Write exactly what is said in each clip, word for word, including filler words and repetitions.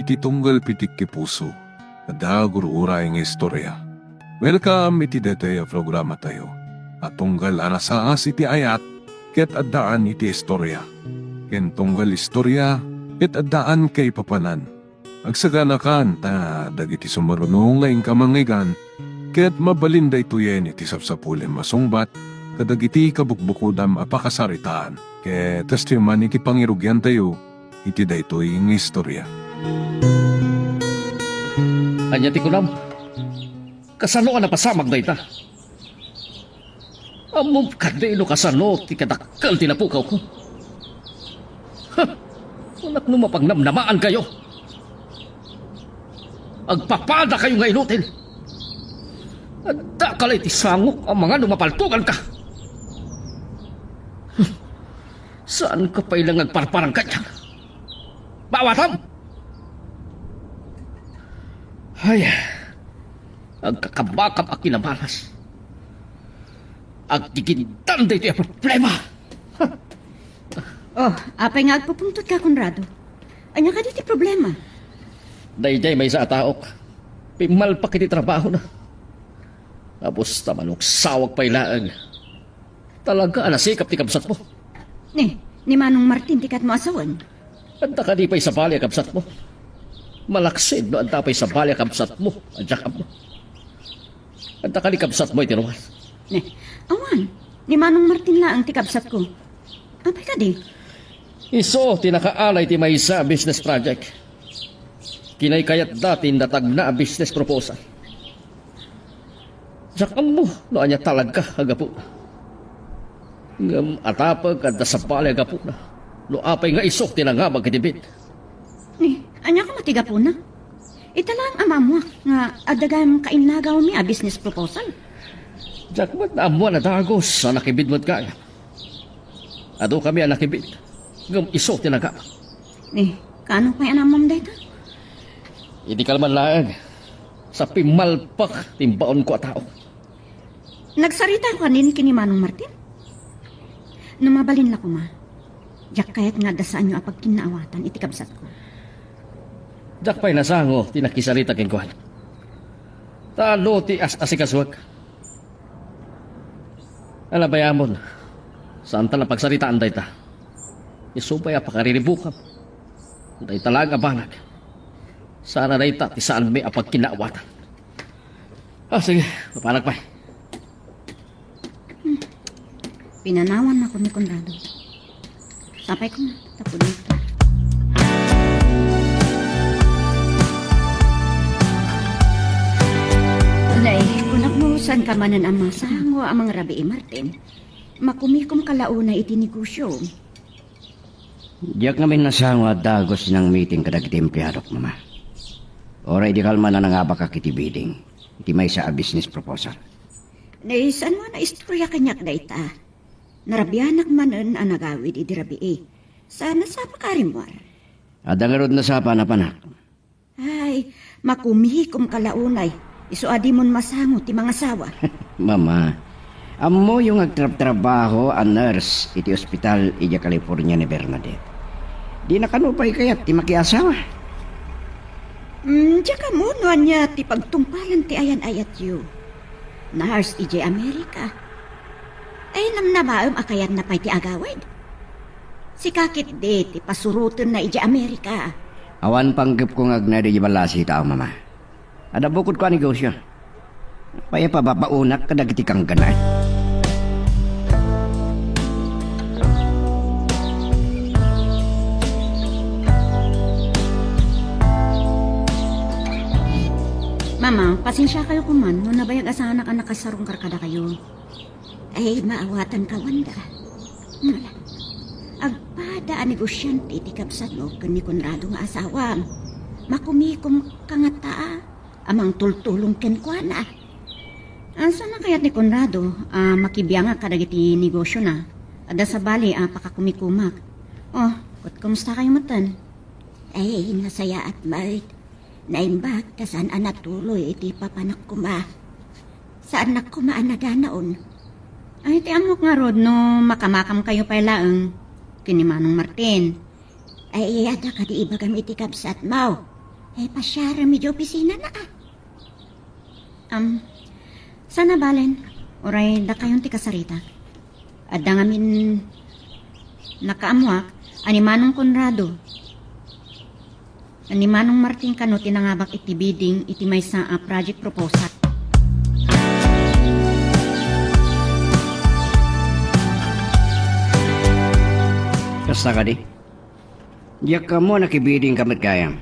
Ti tunggal pitik ti puso, adda gur-uray nga istorya. Welcome iti daytoy a programatayo a tunggal a nasaas iti ayat ket addaan iti istorya, ken tunggal istorya ket addaan kaipapanan. Agsaganakan ta dagiti sumaruno nga inka mangngeggan ket mabalin daytoyen iti sapsapulem a sungbat kadagiti kabukbukodam a pakasaritaan ket kastoy man iti pangirugiantayo iti daytoy nga istorya. Ania ti kunam? Kasano a napasamak dayta? Ammom kadi no kasano ti kadakkel ti napukawko? Ha! Kunak no mapangnamnamaankayo. Agpapadakayo nga inutil. Addaka la iti sangok a manga no mapaltoganka. Saanka pay la nga agparparang kaniak? Maawatam! Ay, agkakabakam a kinabalas. Aggigindan daytoy a problema. Oh, apay nga agpupungtotka, Conrado? Ania kadi ti problema? Daydiay maysa a taok. Pimmalpak iti trabahona. Abus ta maluksawak pay laeng. Talaga a nasikap ti kabsatmo. Ni, ni Manong Martin ti kayatmo a sawen? Adda kadi pay sabali a kabsatmo? Malaksid no adda pay sabali a kabsatmo a diak ammo. Adda kadi kabsatmo iti ruar? Ne, awan. Ni Manong Martin laeng ti kabsatko. Apay kadi? Isu ti nakaalay ti maysa a business project. Kinaykayatda ti indatagna a business proposal. Diak ammo no ania talaga a gapuna. Ngem atapek adda sabali a gapuna no apay nga isu ti nangabak iti bid. Ni, ania koma ti gapuna? Ita laeng a maammuak nga adda gayam kainnagawmi a business proposal. Diak met naammuan a dagus a nakibid met gayam. Adu kami a nakibid, ngem isu ti nagabak. Ni, kaano pay a naammom dayta? Idi kalman laeng, sa pimmalpak ti imbaonko a tao. Nagsaritaka kanin ken ni Manong Martin? No mabalin la koma, diak kayat nga adda saanyo a pagkinnaawatan iti kabsatko. Diak pay nasango ti nakisarita kenkuana. Ta adu ti as-asikasuek. Ala, bayamon, saanta la pagsaritaan dayta. Isu pay a pakariribukam. Dayta laeng a banag. Saan a dayta ti saanmi a pagkinnaawatan. Ah, sige, mapanak pay. Pinanawan ako ni Conrado. Sapay ko nga, tapos dito. Nay, kunak mo, saan ka manen a masango a mangrabii, Martin? Makumikom ka la unay iti negosio. Diak ngamin nasango a dagus ti nangmiting kadagiti empleadok, Mama. Uray di kalman a nangabakak iti bidding, iti maysa a business proposal. Ni, saan mo a naistorya kaniak dayta? Narabianak manen a nagawid idi rabii. Saan a sapa ka rimmuar? Adda ngarud a sapa a napanak. Ay, makumikom ka la unay. Isu a dimon masango ti mangasawa. Mama, ammoyo nga agtrabtrabaho a nurse iti ospital idiay California ni Bernadette. Dina kano pay kayat ti makiasawa? Mm, diak ammo no ania ti pagtungpalan ti ayan-ayatyo. Nurse idiay Amerika. Ay, namnamaem a kayatna pay ti agawid? Sika ketdi ti pasurotenna idiay Amerika. Awan panggepko nga agna idiay ballasi a tao, Mama. Adda bukodko a negosio. Apay a pababaonak kadagiti kangganay? Mama, pasensiakayo koman no nabayag a saanak a nakasarungkar kadakayo. Ay, maawatanka, Wanda. Ngala, agpada a negosiante ti kabsatmo ken ni Conrado nga asawam. Makumikom ka ngata a mangtultulong kenkuana. Saan a kayat ni Conrado a makibiangak kadagiti negosiona? Adda sabali a pakakumikomak. Oh, ket kumustakayo metten? Ay, nasayaat met. Naimbag ta saan a natuloy iti papanak koma. Saannak koma a nadanaon. Ay, ti ammok ngarud no makamakamkayo pay laeng ken ni Manong Martin. Ay, adda kadi ibagam iti kabsatmo? Eh, pasiarem idiay opisinana, a. Am, saan a balen, uray dakayon ti kasaritak. Adda ngamin nakaammoak a ni Manong Conrado, a ni Manong Martin kano ti nangabak iti bidding iti maysa a project proposal. Kasta kadi? Diak ammo a nakibiddingka met gayam.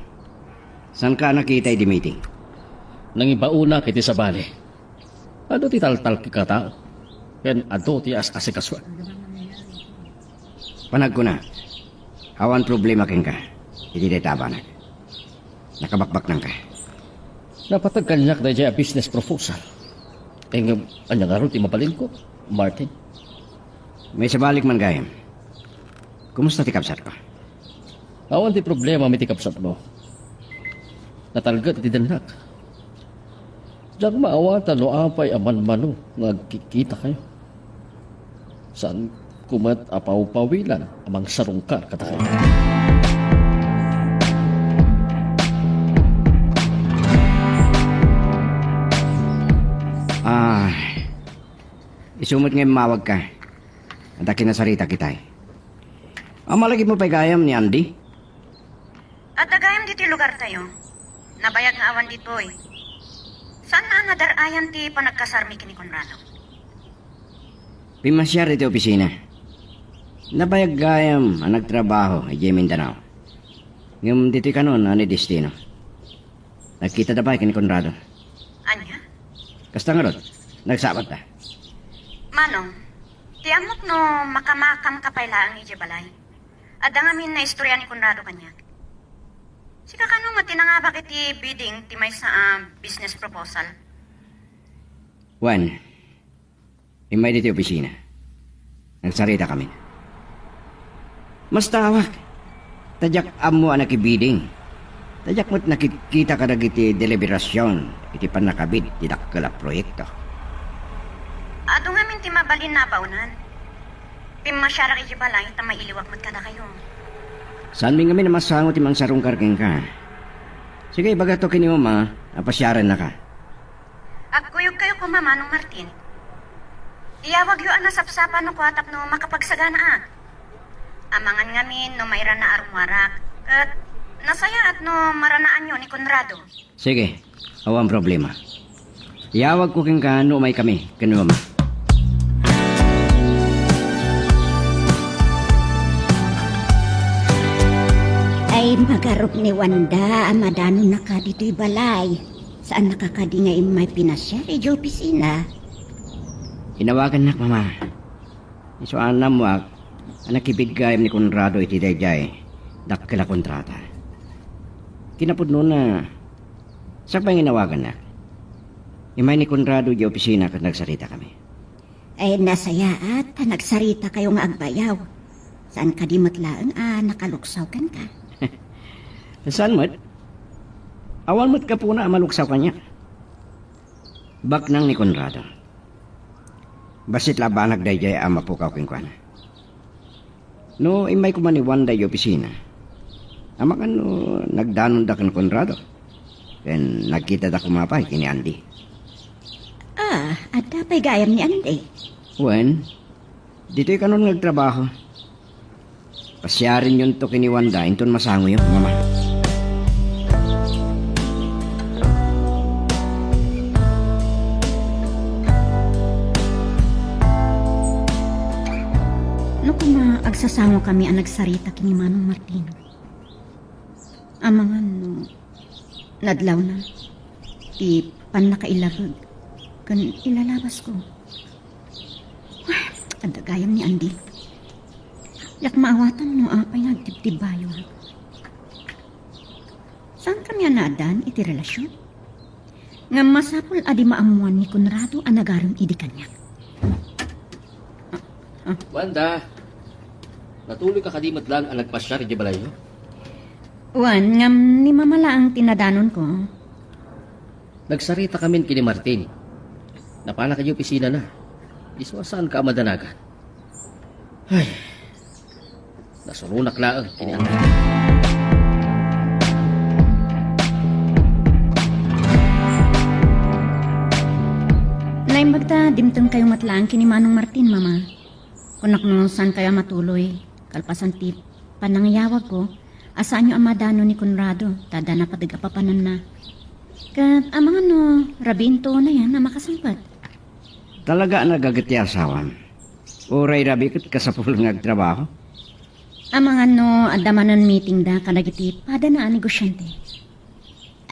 Saanka a nakita idi meeting? Nangibaonak iti sabali. Adu ti taltalkek a tao, ken adu ti as-asikasuak. Panagkuna, awan problema kenka iti dayta a banag. Nakabakbaknangka. Napateg kaniak daydiay a business proposal. Ngem ania ngarud ti mabalinko, Martin? Maisabalik man gayam. Kumusta ti kabsatko? Awan ti problema iti kabsatmo. Natalged iti dennak. Diak maawatan no apay a manmano nga agkikitakayo. Saanko met a pawpawilan a mangsarungkar kadakayo. Ah, isu met nga immawagka. Adda kinasaritak itay. Amalagipmo pay gayam ni Andy? Adda gayam ditoy lugartayo. Nabayag nga awan ditoy. Saan a nadar-ayan ti panagkasarmi ken ni Conrado? Pimmasiar iti opisina. Nabayag gayam a nagtrabaho idiay Mindanao. Ngem ditoy kanon a nadestino. Nagkitada pay ken ni Conrado. Ania? Kasta ngarud, nagsabatta. Manong, ti ammok no makamakamka pay laeng idiay balay. Adda ngamin naistorya ni Conrado kaniak. Sika kano met ti nangabak iti bidding ti maysa a business proposal? Wen, immay ditoy opisina. Nagsaritakamin. Mastaawak, ta diak ammo a nakibidding. Ta diak met nakitkita kadagiti deliberasion iti pannakabid ti dakkel a proyekto. Adu ngamin ti mabalin a baonan. Pimmasiarak idiay balay ta mailiwak met kadakayo. Saanmi ngamin a masango ti mangsarungkar kenka. Sige, ibagato ken ni Mama a pasiarennaka. Agkuyogkayo koma, Manong Martin. Iyawagyo a nasapsapa no kua tapno makapagsaganaak. Amangan ngamin no mairanaan a rummuarak, ket nasayaat no maranaanyo ni Conrado. Sige, awan problema. Iyawagko kenka no umaykami ken ni Mama. Ay, magarop ni Wanda a madanonnaka ditoy balay. Saannaka kadi nga immay pinasiar idiay opisina? Inawagannak, Mama. Isu a naammoak a nakibid gayam ni Conrado iti daydiay dakkel a kontrata. Kinapudnona, sakbay nga inawagannak, immay ni Conrado idiay opisina ket nagsaritakami. Ay, nasayaat ta nagsaritakayo nga agbayaw. Saan kadi met laeng a nakaluksaw kenka? Saan met? Awan met gapuna a maluksaw kaniak. Baknang ni Conrado. Bassit la a banag daydiay a mapukaw kenkuana. No immay koma ni Wanda idiay opisina, amangan no nagdanonda ken Conrado, ken nagkitada koma pay ken ni Andy. Ah, adda pay gayam ni Andy? Wen, ditoy kanon nga agtrabaho. Pasiarenyonto ken ni Wanda inton masangoyo, Mama. No koma agsasangokami a nagsarita ken ni Manong Martin, amangan no nadlawna ti pannakailabeg ken ilalabasko. Adda gayam ni Andy. Diak maawatan no apay nga agtibtibbayo. Saankami a naaddaan iti relasion? Ngem masapul a di maammoan ni Conrado a nagarim idi kaniak. Ah, ah. Wanda, natuloyka kadi met laeng a nagpasiar idiay balayyo? Wen, ngem ni Mama laeng ti nadanonko. Nagsaritakamin ken ni Martin. Napanak idiay opisinana. Isu a saanka a madanagan. Ay, nasuronak laeng ken ni Andy. Magta, dimtengkayo met laeng ken ni Manong Martin, Mama. Kunak no saankayo a matuloy, kalpasan ti panangiyawagko, a saanyo a madano ni Conrado, ta adda napadeg a papananna. Ket amangan no rabiinto unay a makasangpet. Talaga a nagaget ti asawam. Uray rabii ket kasapulan nga agtrabaho. Amangan no adda manen meetingda kadagiti padana a negosiante.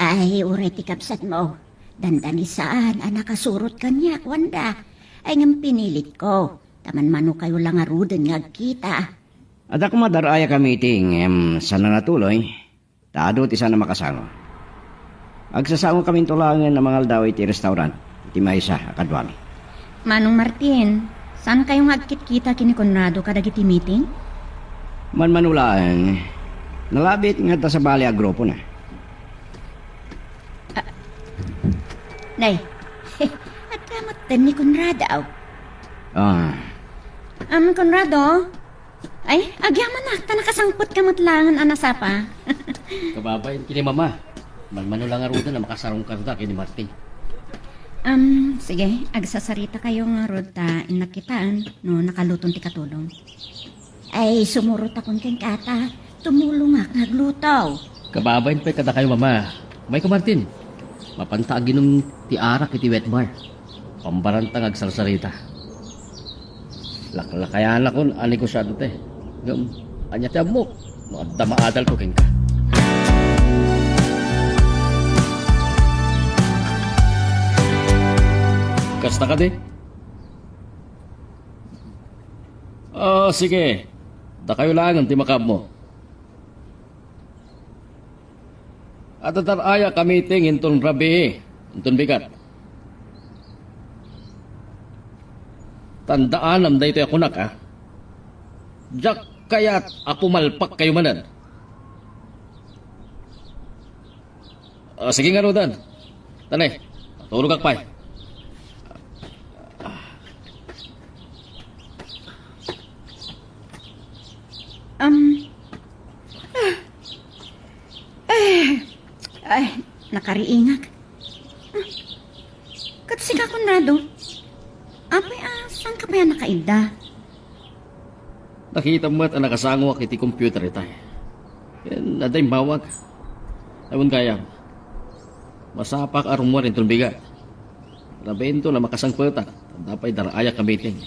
Ay, uray ti kabsatmo. Dandani saan a nakasurot kaniak, Wanda. Ay ngem pinilitko. Ta manmanokayo la ngaruden nga agkita. Adda koma dar-ayak a meeting, em, saan a natuloy. Ta adu ti saan a makasango. Agsasangokaminto laengen a mangaldaw iti restaurant, iti maysa a kaduami. Manong Martin, saankayo nga agkitkita ken ni Conrado kadagiti meeting? Manmano laeng, nalabit nga adda sabali a grupona. Ah, nay, adda met ni Conrado. Ah. Am, Conrado, ay, agyamanak, ta nakasangpetka met laengen a nasapa. Kababain ken ni Mama. Manmano la ngaruden a makasarungkarda ken ni Martin. Am, sige, agsasaritakayo ngarud ta innak kitaen no nakaluton ti katulong. Ay, sumurotakon kenka ta tumulongak nga agluto. Kababain pay kadakayo, Mama. Umayka, Martin. Mapanta aginom ti arak iti wet bar. Pambaranta nga agsarsarita. Laklakayanakon a negosiante. Ngem, ania ti ammok no adda maadalko kenka? Kasta kadi? Ah, sige. Dakayo laengen ti makaammo. Adda dar-ayak a meeting inton rabii, inton bigat. Tandaanam daytoy a kunak, a. Diak kayat a pumalpakkayo manen. Ah, sige ngaruden. Tani, tulogak pay. Um, ah, eh, ay, nakariingak. Ah, ket sika, Conrado? Apay, ah, saanka pay a nakaidda? Nakitam met a nakasangoak iti computer itay. Ken adda immawag. Awan gayam. Masapak a rummuar inton bigat. Rabiinto a makasangpetak. Adda pay dar-ayak a meeting.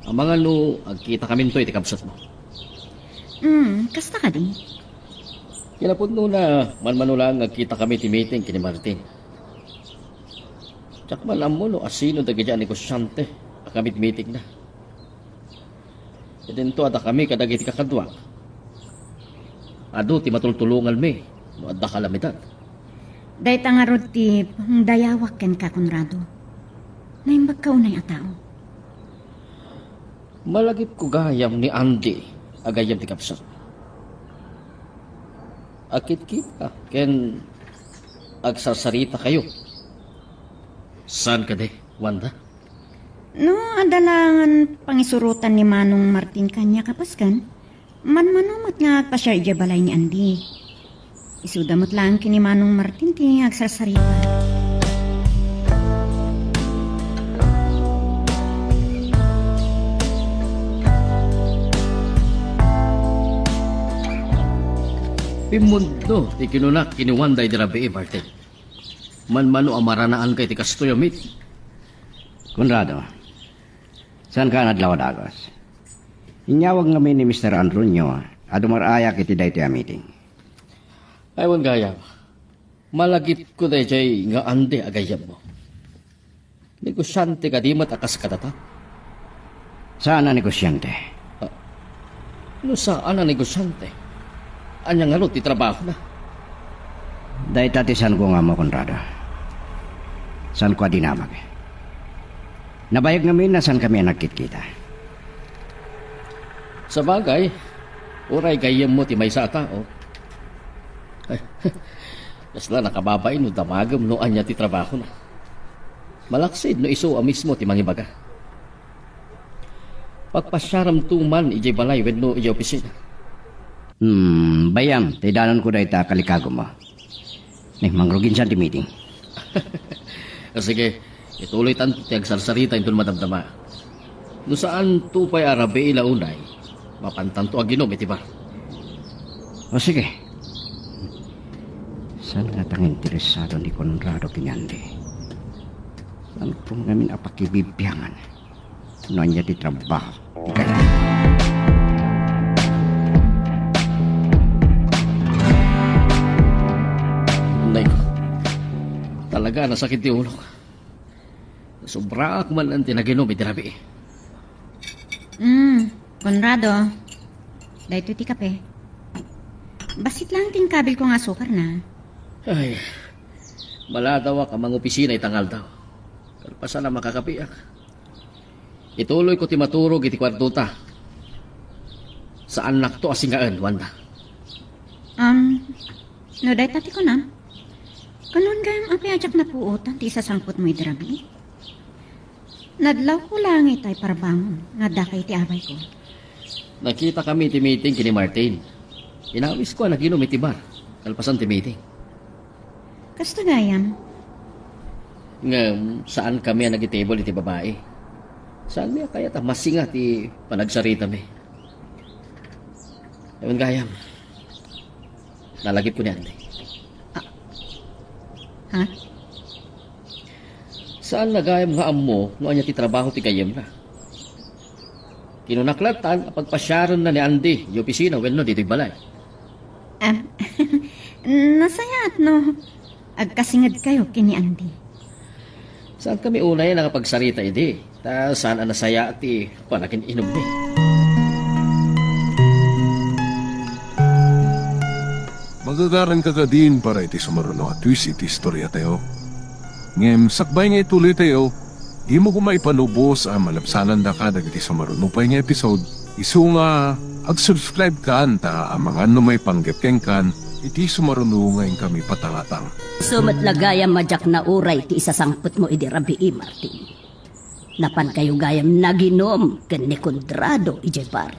Amangan no agkitakaminto iti kabsatmo. Hmm, kasta kadi? Kinapudnona, manmano laeng nga agkitakami iti meeting ken ni Martin. Diak man ammo no asino dagiti a negosiante a kamit-mitingna. Idinto a dakami kadagiti kakaduak. Adu ti matultulonganmi no adda kalamidad. Dayta ngarud ti pangdayawak kenka, Conrado. Naimbagka unay a tao. Malagipko gayam ni Andy a gayyem ti kabsat. Agkitkita ken agsarsarita kayo. Saan kadi, Wanda? No, adda laengen pangisurotan ni Manong Martin kaniak a pasken, manmano met nga agpasiar idiay balay ni Andy. Isuda met laeng ken ni Manong Martin ti agsarsarita. Pimmudno ti kinunak ken ni Wanda idi rabii, Martin. Manmano a maranaanka iti kastoy a meeting. Conrado, saanka a nadlaw a dagus? Inyawag ngamin ni Mister Antonio a dumar-ayak iti daytoy a meeting. Ay, wen gayam. Malagipko daydiay nga Andy a gayyemmo. Negosiante kadi met a kas kadata? Saan a negosiante. Ah, no saan a negosiante, ania ngarud ti trabahona? Dayta ti saanko nga ammo, Conrado. Saanko a dinamag. Nabayag ngamin a saankami a nagkitkita. Sabagay, uray gayyemmo ti maysa a tao. Ay, kasla nakababain no damagem no ania ti trabahona. Malaksid no isu a mismo ti mangibaga. Pagpasiaramto man idiay balay wenno idiay opisina. Hmm, bayam, ta idanonko dayta a kalikagummo. Ni, mangruginsan ti meeting. Ah, sige, Ituloytanto ti agsarsarita inton madamdama. No saanto pay a rabii la unay, mapantanto aginom iti bar. O sige. Saan nga tanginteresado ni Conrado ken ni Andy? Saanko ngamin a pakibibiangan no ania ti trabaho ti kayatna. Nay, talaga a nasakit ti ulok. Nasobraak man ti naginom iti rabii. Mm, Conrado, daytoy ti kape. Bassit lang ti inkabilko nga asukarna. Ay, maladawak a mangopisina ita nga aldaw. Kalpasan a makakapiak, ituloyko ti maturog iti kuartota. Saannakto a singaen, Wanda. Um, no dayta ti kunam, kanon gayam apay a diak napuotan ti isasangpetmo idi rabii? Nadlawko laeng itay parbangon nga addaka iti abayko. Nakitakami iti meeting ken ni Martin. Inawisko a naginom iti bar, kalpasan ti meeting. Kasta gayam. Ngem, saankami a nagitable iti babai. Saanmi a kayat a masinga ti panagsaritami. Awan gayam. Nalagipko ni Andy. Ah. Ha? Saanna gayam nga ammo no ania ti trabaho ti gayyemna. Kinunak latta a pagpasiarenna ni Andy iti opisina wenno ditoy balay. Ah, nasayaat no agkasingedkayo ken ni Andy. Saankami unay a nakapagsarita idi, ta saan a nasayaat ti panagin-inummi. Magagaranka kadin para iti sumaruno a twist iti istoriatayo. Ngem sakbay nga ituloytayo, dimo koma ipalubos a malabsanandaka dagiti sumaruno pay nga episode. Isu nga, ag-subscribe kan ta amangan no maipanggep kenkan iti sumaruno nga inkami patangatang. Isu met la gayam a diak nauray ti isasangpetmo idi rabii, Martin. Napankayo gayam naginom ken ni Conrado idiay bar.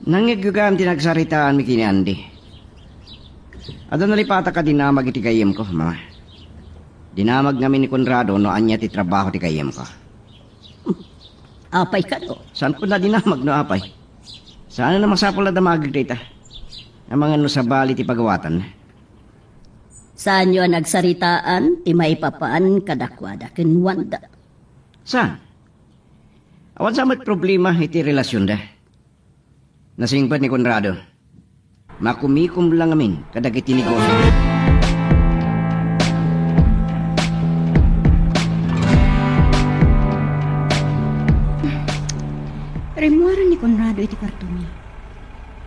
Nangngegyo gayam ti nagsaritaanmi ken ni Andy. Adda nalipatak a dinamag iti gayyemko, Mama. Dinamag ngamin ni Conrado no ania ti trabaho ti gayyemko. Apay kano? Saanko a dinamag no apay. Saan a masapul a damagek dayta. Amangan no sabali ti pagawatanna. Saanyo a nagsaritaan ti maipapan kadakuada ken Wanda? Saan? Awan sa met problema iti relasionda. Nasingpet ni Conrado. Makumikom la ngamin kadagiti negosio. Rimmuaren ni Conrado iti kuartona.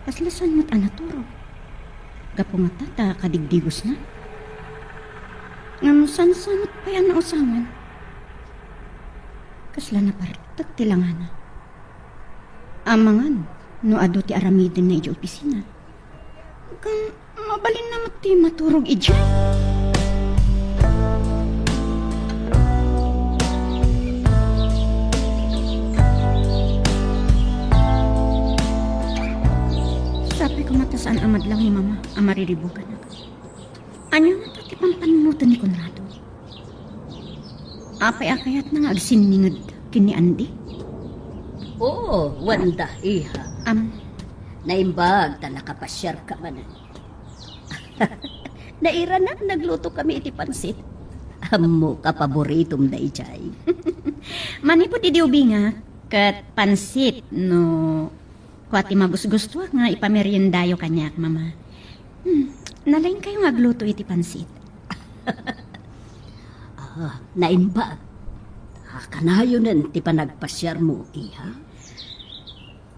Kasla saan met a naturog. Gapu ngata ta kadigdigosna. Ngem saan sa met pay a nausawan. Kasla napartek ti langana. Amangan no adu ti aramidenna idiay opisina. Ngem mabalinna met ti maturog idiay. Sapay koma ta saan a madlaw ni Mama a mariribuganak. Ania ngata ti pampannunoten ni Conrado? Apay a kayatna nga agsinninged ken ni Andy? Oo, Wanda, iha. Am. Naimbag ta nakapasiarka manen. Nairanak naglutokami iti pansit. Ammok a paboritom daydiay. Manipud idi ubingak, ket pansit no kua ti magusgustoak nga ipameriendayo kaniak, Mama. Hmm, nalaingkayo nga agluto iti pansit. Ah, naimbag. Ah, kanayonen ti panagpasiarmo, iha?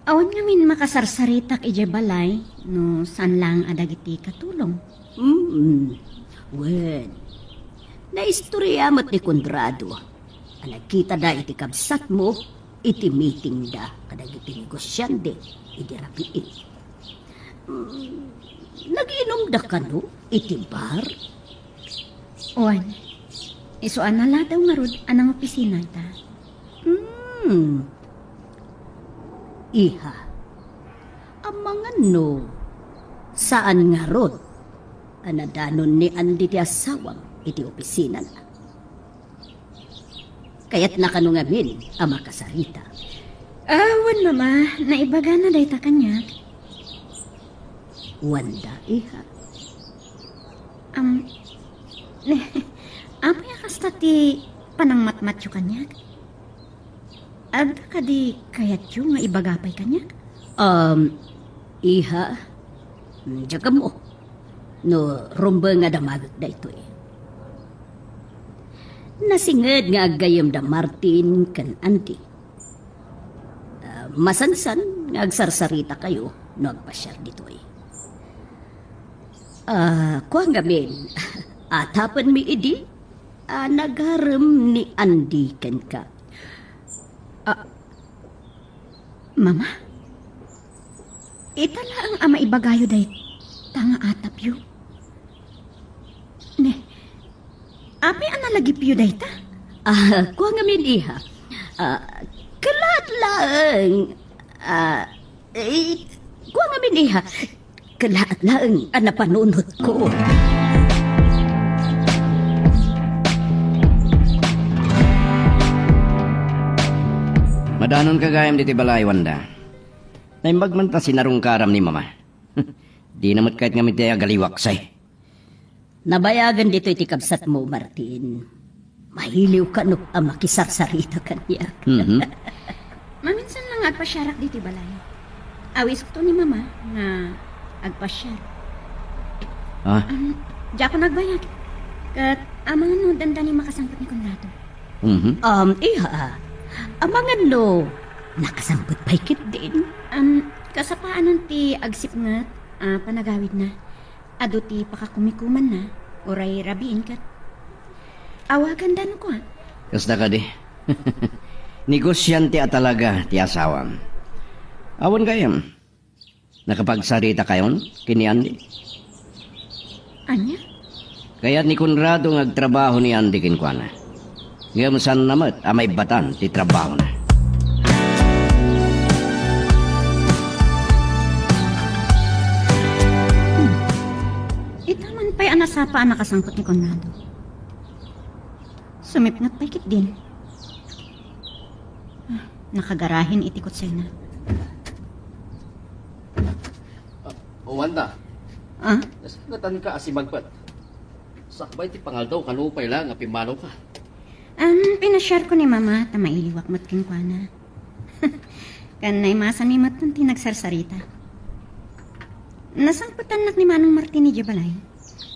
Awan ngamin makasarsaritak idiay balay no saan laeng a dagiti katulong. Mm, wen, naistorya met ni Conrado a nagkitada iti kabsatmo iti meetingda kadagiti negosiante idi rabii. Mm, nagiinumda kano iti bar? Wen, isu a naladaw ngarud a nangopisinata. Hmm. Iha, amangan no saan ngarud a nadanon ni Andy ti asawam iti opisinana. Kayatna kano ngamin a makasarita. Ah, wen, Mama, naibagana dayta kaniak. Wanda, iha. Am, ne, apay a kasta ti panangmatmatyo kaniak? Adda kadi kayatyo nga ibaga pay kaniak? Um, iha, mm, diak ammo no rumbeng a damagek daytoy. Nasinged nga aggayem da Martin ken Andy. Ah, masansan nga agsarsarita kayo no agpasiar ditoy. Ah, kua ngamin, atapenmi idi a nagarem ni Andy kenka. Ah, Mama? Ita laeng a maibagayo dayta nga atapyo. Ne, apay a nalagipyo dayta? Ah, kua ngamin, iha. Ah, kelaat laeng. Ah, eh, kua ngamin, iha. Kelaat laeng a napanunotko. Madanonka gayam ditoy balay, Wanda. Naimbag man ta sinarungka aram ni Mama. Dina met kayat ngamin ti agaliwaksay. Nabayagen ditoy ti kabsatmo, Martin. Mahiliwka no a makisarsarita kaniak. Mhm. Maminsan lang nga agpasiarak ditoy balay. Awiskto ni Mama nga agpasiar. Ah. Um, diakon agbayag. Ket amangan no dandani makasangpet ni Conrado. Mhm. Um, iha, amangan no nakasangpet pay ketdin. Um, kasapaanon ti agsipnget a panagawidna. Adu ti pakakumikumanna, uray rabiin ket awaganda no kua. Kasta kadi. Negosiante a talaga ti asawam. Awan gayam. Nakapagsarita kayon ken ni Andy? Ania? Kayat ni Conrado nga agtrabaho ni Andy kenkuana. Ngem saanna met a maibbatan ti trabahona. Hmm. Ita man pay a nasapa a nakasangpet ni Conrado. Sumipnget pay ketdin. Ah, nakagarahin iti kutsena. Ah, Wanda. Ah? Nasipngetanka a simagpet. Sakbay ti pangaldaw kano pay la nga pimmanoka. Am, pinasiarko ni Mama ta mailiwak met kenkuana. Ken naimasanmi metten ti nagsarsarita. Nasangpetannak ni Manong Martin idiay balay.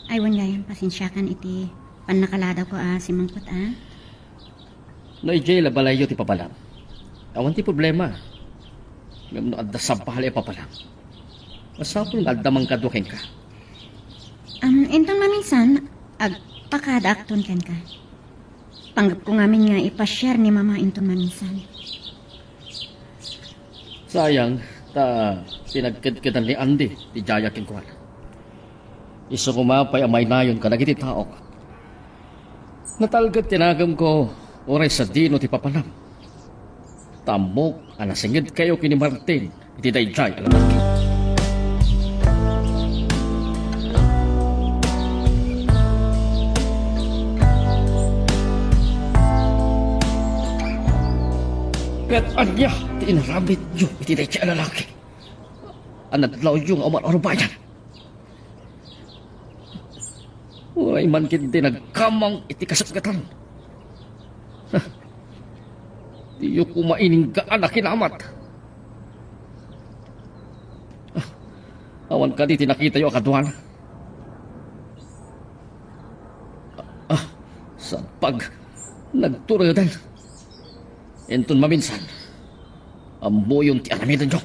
Ay, wen gayam, pasensiakan iti pannakaladawko a simangpet, a. No idiay la balayyo ti papalam, awan ti problema. Ngem no adda sabali a papalam, masapul nga adda mangkadua kenka. Am, inton maminsan, agpakadaakton kenka. Panggepko ngamin nga ipasiar ni Mama inton maminsan. Sayang, ta pinagkedkedan ni Andy ti diayak kenkuana. Isu koma pay a mainayon kadagiti taok. Natalged ti nagemko, uray sadino ti papanam. Ta ammok a nasingedkayo ken ni Martin iti daydiay a lalaki. Ket ania ti inaramidyo iti daydiay a lalaki a nadlawyo nga umarurubayan? Uray man ketdi nagkamang iti kasatgatan. Diyo koma ininggaan a kinamat. Awan kadi ti nakitayo a kaduana? Ah, sabpag, nagtureden. Inton maminsan, ammoyon ti aramidenyo.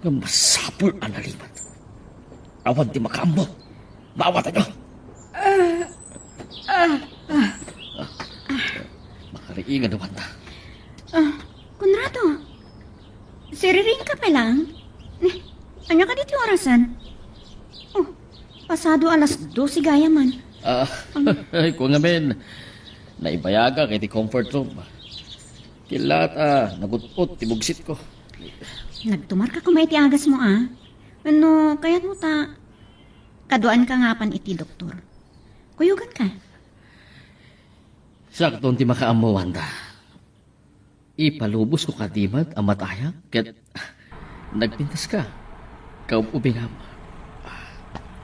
Ngem masapul a nalimed. Awan ti makaammo. Maawatanyo. Ah, ah, ah. Makariingan naman ta. Ah, Conrado, siriring ka pa lang? Ania kadi ti orasan? Oh, pasado alas dose gayam man. Ah, ay, kung amin, naibayagak iti comfort room. Kilat, ah, nagut-ot ti bugsitko. Nagtumarka koma iti agasmo, a. Wenno, kayatmo ta kaduaanka nga apan iti doktor? Kuyoganka. Siakton ti makaammo, Wanda. Ipalubosko kadi met a matayak ket nagpintaska. Kaub-ubingam.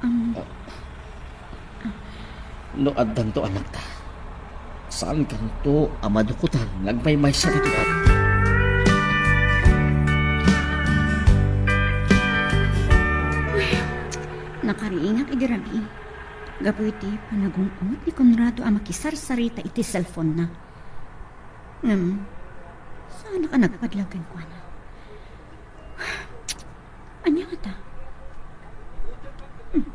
Am- No addanto anakta, saankanto a madukotan nga agmaymaysa ditoy. Nakariingak idi rabii gapu iti panagung-ungot ni Conrado a makisarsarita iti cellphone-na. Ngem, saanak a nagpadlaw kenkuana. Ania ngata? Hmm.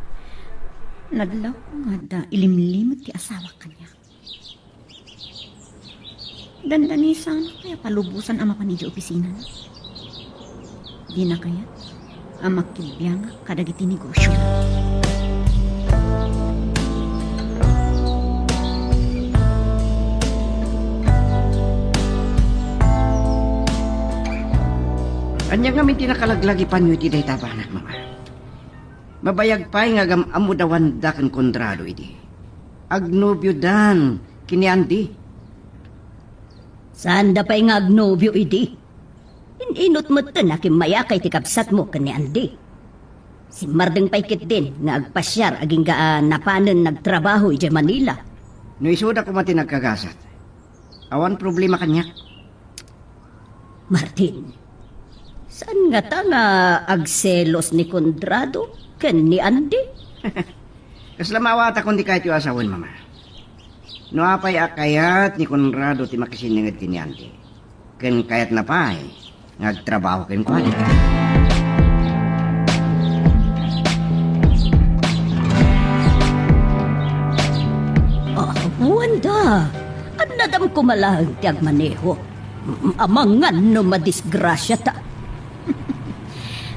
Nadlawko nga adda ilimlimet ti asawak kaniak. Dandani, saanak pay a palubosan a mapan idiay opisinana. Dina kayat a makibbiangak kadagiti negosio. Ania ngamin ti nakalaglagipanyo iti dayta a banag, Mama? Mabayag pay nga agam-ammoda Wanda ken Conrado idi. Agnobiodan ken ni Andy. Saanda pay nga agnobio idi. In-inut metten a kimmayaka iti kabsatmo ken ni Andy. Simmardeng pay ketdin nga agpasiar agingga a napanen nagtrabaho idiay Manila. No isuda koma ti nagkagasat, awan problema kaniak. Martin, saan ngata nga agselos ni Conrado ken ni Andy? Kasla maawatakon ti kayatyo a sawen, Mama. No apay a kayat ni Conrado ti makisinninged ken ni Andy, ken kayatna pay nga agtrabaho kenkuana. Ah, Wanda, annadam koma laeng ti agmaneho. Amangan no madisgrasiata.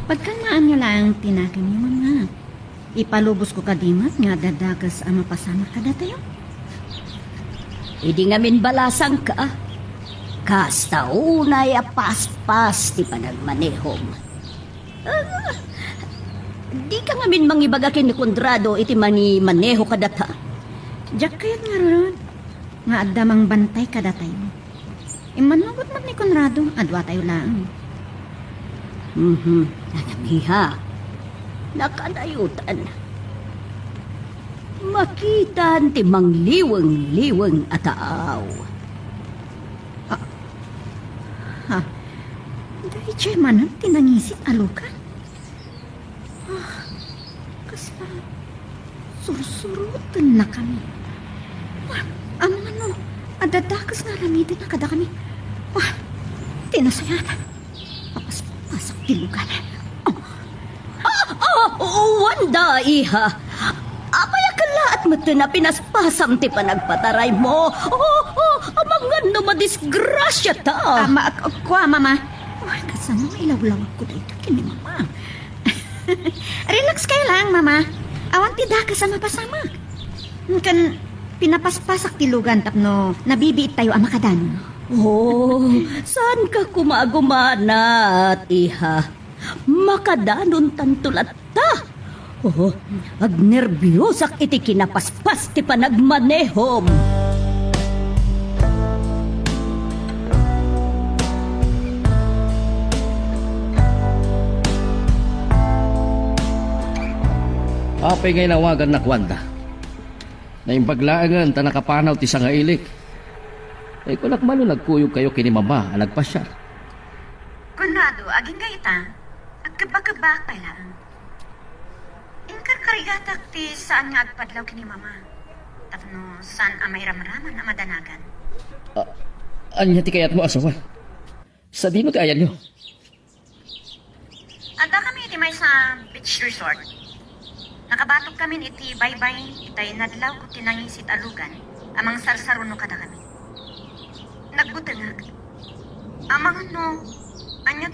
Pagkalmaanyo laeng ti nakemyo, Mama. Ipalubosko kadi met nga adda dakes a mapasamak kadatayo? Idi ngamin balasangka, kasta unay a paspas ti panagmanehom. Ah, dika ngamin mangibaga ken ni Conrado iti mangimaneho kadata? Diak kayat ngarud nga adda mangbantay kadatayo. Immanugot met ni Conrado, adua tayo laeng. Mhm. Anamiha. Nakadayotan. Makitan ti mangliweng-liweng a taaw. Ah. Ha? Daydiay manen ti nangisit a lugan? Ah, kasla sursurotennakami. Ah, amangan no adda dakes nga aramidennaka kadakami. Ah, ti nasayaat. Mapaspasak ti lugan. Ah. Ah, ah, Wanda, iha. Apay a kellaat metten a pinaspasam ti panagpataraymo? Oh, oh, amangan no madisgrasiata. Ah, ma-, kua, Mama. Oh, kasano ilawlawagko daytoy ken ni Mama? Relax kayo lang, Mama. Awan ti dakes a mapasamak. Ken pinapaspasak ti lugan tapno nabibiit tayo a makadanon. Oh, saanka koma a gumanat, iha? Makadanontanto latta. Oh, agnerbiosak iti kinapaspas ti panagmanehom. Apay nga inawagannak, Wanda? Naimbag laengen ta nakapanaw ti sangailik. Ay, kunak man no nagkuyogkayo ken ni Mama a nagpasiar. Conrado, agingga ita, agkebba-kebbaak pay laeng. Inkarkarigatak ti saan nga agpadlaw ken ni Mama, tapno saan a mairamraman a madanagan. Ah, ania ti kayatmo a sawen? Sadino ti ayanyo? Addakami iti maysa a beach resort. Nakabatogkamin iti baybay itay nadlaw ket ti nangisit a lugan a mangsarsaruno kadakami. Nagbutengak. Amangan no ania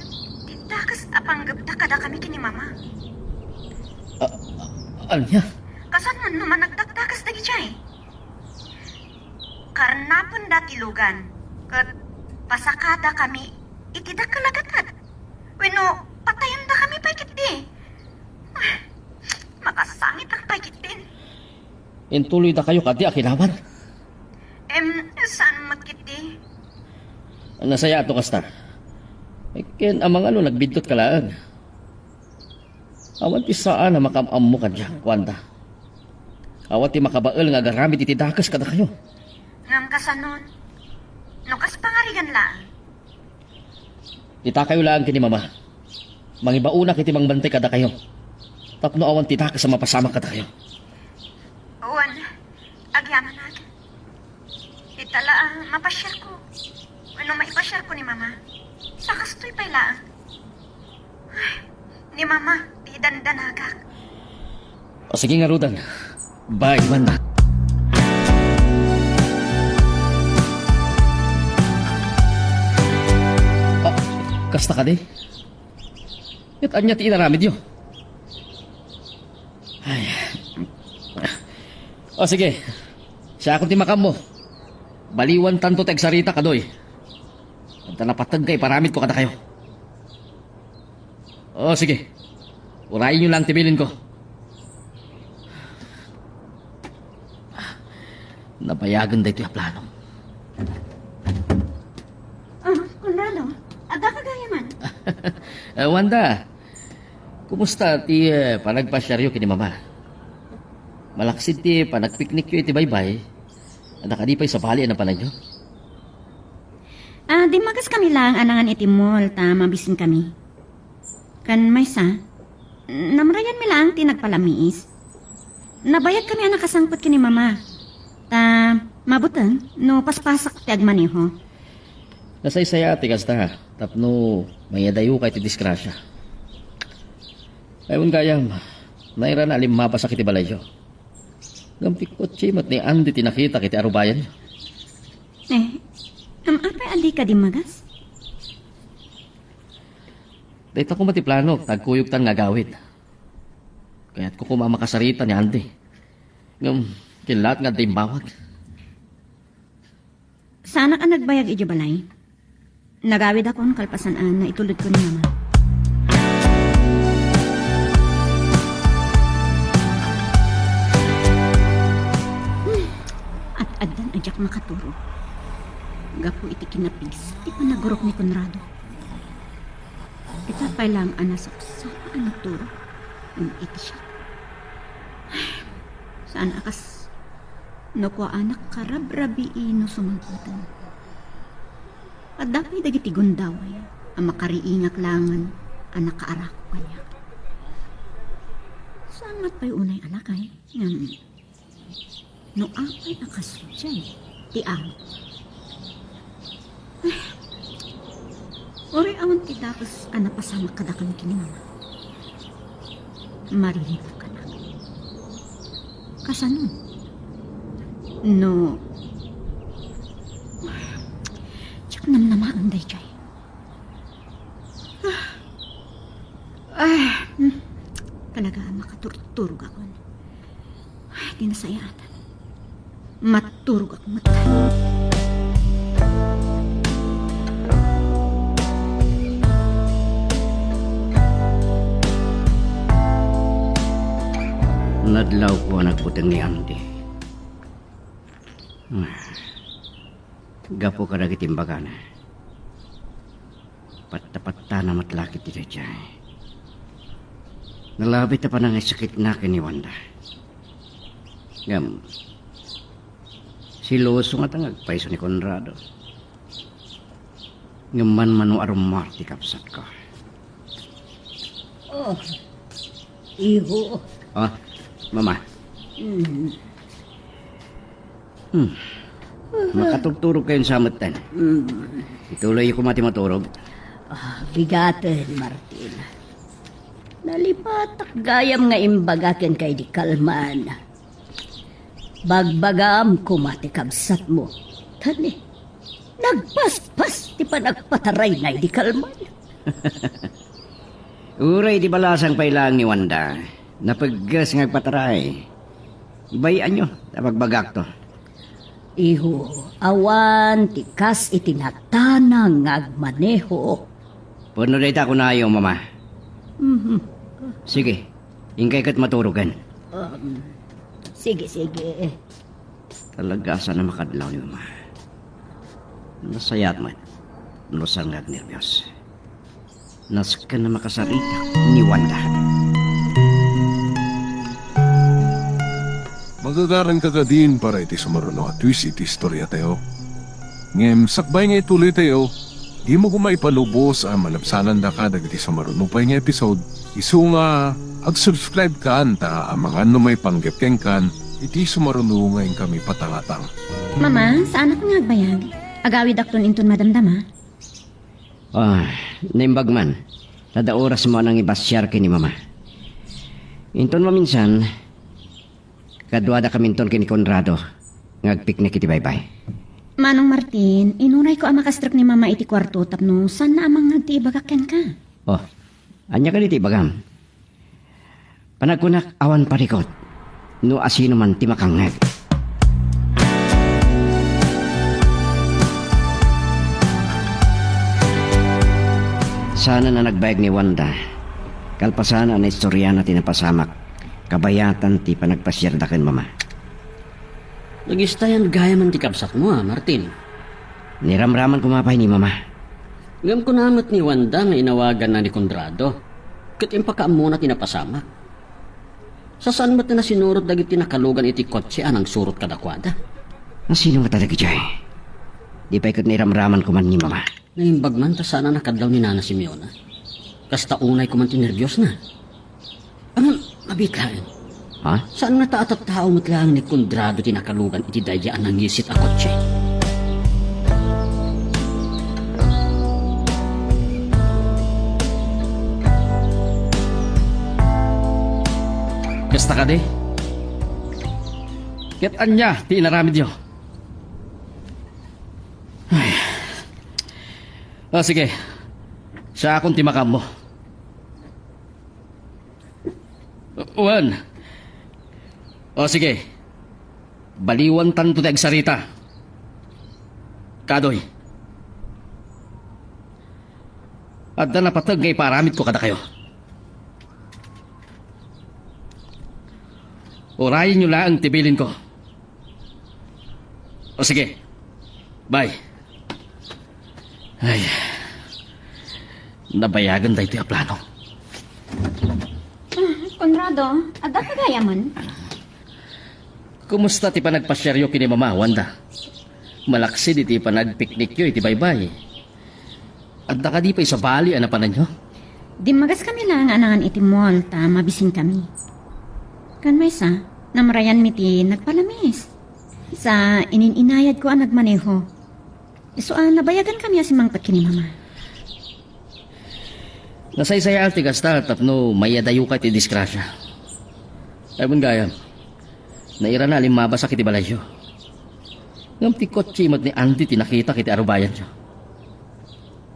ti dakes a panggepda kadakami ken ni Mama. A-, a-, ania? Kasano no managdakdakes dagijay? Karnapenda ti lugan, ket pasakadakami iti dakkel a gatad. Wenno, patayendakami pay ketdi. Ah, makasangitak pay ketdin. Intuloydakayo kadi a kinawan? Em, Nasayaat no kasta. Ket amangan no nagbiddut ka laeng. Awan ti saan a makaam-ammo kaniak, Wanda. Awan ti makabael nga agaramid iti dakes kadakayo. Ngem kasanon, no kas pangarigan laeng? Itakayo laeng ken ni Mama. Mangibaonak iti mangbantay kadakayo. Tapno awan ti dakes a mapasamak kadakayo. Wen, agyamanak. Ita la a mapasiarko. Wenno maipasiarko ni Mama. Sa kastoy pay laeng. Ay, ni Mama, ti idandanagak. O sige ngaruden. Bye, Wanda. Ah, kasta kadi? Ket ania ti inaramidyo? Ay. O sige. Siakon ti makaammo. Baliwantanto ti agsarita, kaduy. Adda napateg nga iparamidko kadakayo. O sige. Urayenyo lang ti bilinko. Nabayagen daytoy a plano. Ah, Conrado, adda ka gayaman? Eh, Wanda, kumusta ti, eh, panagpasiaryo ken ni Mama? Malaksid ti panagpiknikyo iti baybay, adda kadi pay sabali a napananyo? Ah, dimmagas kami laeng a nangan iti mall ta mabisin kami. Kan maysa, namrayan mi laeng ti nagpalamiis. Nabayag kami a nakasangpet ken ni Mama. Ta mabuteng no paspasak ti agmaneho. Nasaysayaat ti kasta, tapno mayadayoka iti disgrasya. Ay, wen gayam, nairana a limmabasak iti balayyo. Ngem ti kotse met ni Andy ti nakitak iti arubayanyo. Eh, am, apay a dika dimmagas? Dayta koma ti planok, ta agkuyogtan nga agawid. Kayatko koma a makasarita ni Andy. Ngem, kinlaat nga adda imbawag. Saanak a nagbayag idiay balay. Nagawidakon kalpasan a naitulodko ni Mama. Hmm. At addan a diak makaturog. Gapu iti kinapigsa ti panagurok ni Conrado. Ita pay laeng a nasaksaka a nagturog. Ngem iti siak, saan a kas no kuaanak karabrabii no sumangpeten. Adda pay dagiti gundaway a makariingak laengen a nakaarako kaniak. Saan met pay unay a lakay, ngem no apay a kasdiay ti amo. Uray awan ti dakes a napasamak kadakami ken ni Mama. Mariribukkanak. Kasano? No, diak namnamaen daydiay. Ah, ah, hmm. Talaga a makaturturogakon. Ay, di nasayaat. Maturogak met. Nadlawko a nagbuteng ni Andy. Ah, gapu kadagiti imbagana. Patta-pattana met la ketdi daydiay. Nalabi ta panangisakitna ken ni Wanda. Ngem, siloso ngata nga agpayso ni Conrado. Ngem manmano a rummuar ti kabsatko. Oh, iho. Ah, Mama. Mm. Hmm. Makaturturog kayon sa metten. Mm. Ituloy koma ti maturog. Ah, bigaten, Martin. Nalipatak gayam nga imbaga kenka idi kalman. Bagbagam koma ti kabsatmo. Tani, nagpaspas ti panagpatarayna idi kalman. Uray ti balasang pay laeng ni Wanda, napegges nga agpataray. Bay-anyo ta bagbagakto. Iho, awan ti kas iti natanang nga agmaneho. Pudno dayta kunayo, Mama. Mhm. Sige, inkay ket maturogen. Um, sige, sige. Talaga, saan a makadlaw ni Mama. Nasayaat met. No saan nga agnerbios. Nasken a makasaritak ni Wanda. Magagaran ka kadin para iti sumaruno a twist iti istoriatayo. Ngem sakbay nga ituloytayo, dimo koma ipalubos a malabsanandaka dagiti sumaruno pay nga episode, isu nga ag-subscribe kan ta amangan no maipanggep kenkan iti sumaruno nga inkami patangatang. Mama, saanak nga agbayag. Agawidakton inton madamdama. Ah, naimbag man. Adda orasmo a nangipasiar ken ni Mama. Inton maminsan, kaduadakaminton ken ni Conrado nga agpiknik iti baybay. Manong Martin, inunayko a makastrek ni Mama iti kuarto tapno saanna a mangngeg ti ibagak kenka. Oh, ania kadi ti ibagam? Panagkunak awan parikut no asino man ti makangngeg. Saan a nagbayag ni Wanda. Kalpasan a naistoriana ti napasamak, kabayatan ti panagpasiarda ken Mama. Nagistayan gayam ti kabsatmo, a, Martin. Niramraman koma pay ni Mama. Ngem kuna met ni Wanda nga inawaganna ni Conrado, ket impakaammona ti napasamak. Saan met a nasinurot dagiti nakalugan iti kotse a nangsurot kadakuada. Asino ngata dagidiay? Di pay ket niramraman koma ni Mama. Naimbag man ta saan a nakadlaw ni Nana Simeona. Kasta unay koma ti nerbiosna. Ngem, mabiit laeng. Ha? Saan ngata a tattao met laeng ni Conrado ti nakalugan iti daydiay a nangisit a kotse? Kasta kadi? Ket ania ti inaramidyo? Ay. O, sige. Siakon ti makaammo. Wen. O, sige. Baliwantanto ti agsarita. Kaduy. Adda napateg nga ipaaramidko kadakayo. Urayenyo laeng ti bilinko. O sige. Bye. Ay. Nabayagen daytoy a plano. Ah, Conrado, adda ka gayamen? Kumusta ti panagpasiaryo ken ni Mama, Wanda? Malaksid iti panagpiknikyo iti baybay. Adda kadi pay sabali a napananyo? Dimmagas kami laeng a nangan iti mall ta mabisin kami. Ken maysa, namrayan mi ti nagpalamis. Sa inin-inayad ko a nagmaneho. Isu a nabayagan kami a simmangpet ken ni Mama. Nasaysayaat ti kasta tapno mayadayoka iti disgrasya. Ay, wen gayam, nairana a limmabasak iti balayyo. Ngem ti kotse met ni Andy ti nakitak iti arubayanyo.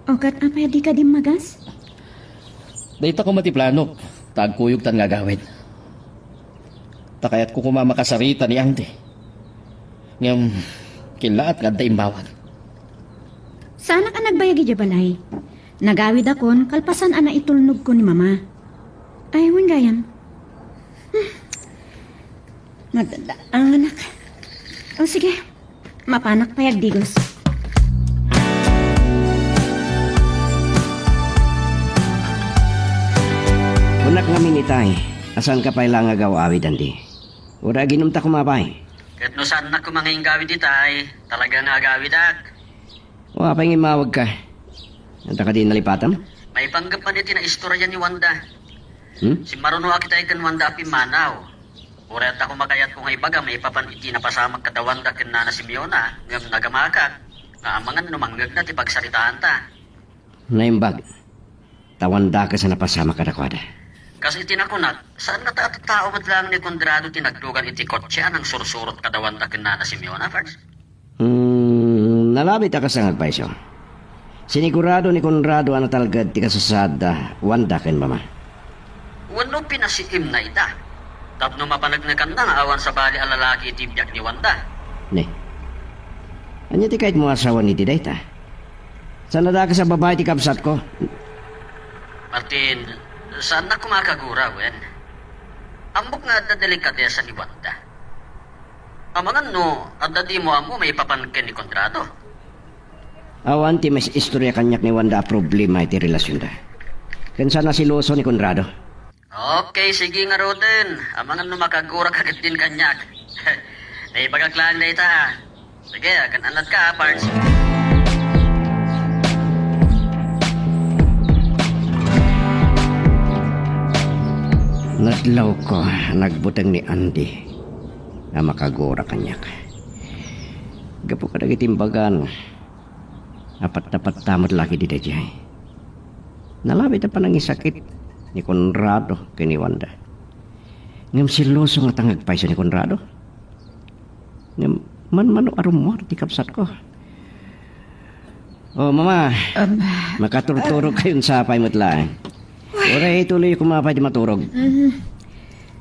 O, ket apay a dika dimmagas? Dayta koma ti planok, ta agkuyogtan nga agawid. Ta kayatko koma makasarita ni Andy. Ngem, killaat nga adda imbawag. Saanak a nagbayag idiay balay. Nagawidakon kalpasan a naitulnogko ni Mama. Ay, wen gayam. Hmm. Madadaanganak. O, sige. Mapanak pay agdigos. Kunak ngamin itay, a saanka pay la nga agaw-awid, Andy. Uray aginumta koma pay. Ket no saannak koma nga inggawid itay, talaga nga agawidak. O, apay nga immawagka? Adda kadi nalipatam? Maipanggep man iti naistorya ni Wanda. Hmm? Simmarunoak itay ken Wanda a pimmanaw. Uray adda koma kayatko nga ibaga maipapan iti napasamak kada Wanda ken Nana Simeona, ngem nagamakak nga amangan no mangngegna ti pagsaritaanta. Naimbag. Ta Wanda kes a napasamak kadakuada. Kas iti nakunak, saan ngata a tattao met laeng ni Conrado ti naglugan iti kotse a nangsursurot kada Wanda ken Nana Simeona, Ferds? Hmm, nalabit a kasta nga agpayso. Sinigurado ni Conrado a natalged ti kasasaadda Wanda ken Mama. Wenno pinasiimna ita? Tapno mapaneknekanna nga awan sabali a lalaki iti biag ni Wanda. Ne. Ania ti kayatmo a sawen iti dayta? Saan a dakes a babai ti kabsatko? Martin, saannak koma a kagura, wen? Ammok nga adda delikadesa ni Wanda. Amangan no adda dimo ammo maipapan ken ni Conrado. Awan ti maistorya kaniak ni Wanda a problema iti relasionda. Ken saan a seloso ni Conrado. Okay, sige ngaruden. Amangan no makaguraka ketdin kaniak. Naibagak laeng dayta, ha. Sige, agan-anadka, ha, Pards. Nadlawko a nagbuteng ni Andy a makagura kaniak. Gapu kadagiti imbagan, apat-apatta met la ketdi daydiay. Nalabit a panangisakit ni Conrado ken ni Wanda. Ngem seloso ngata nga agpayso ni Conrado. Ngem manmano a rummuar ti kabsatko. Oh, Mama. Um, makaturturog kayon sapay met laeng. Uray, ituloy koma pay ti maturog. Mm,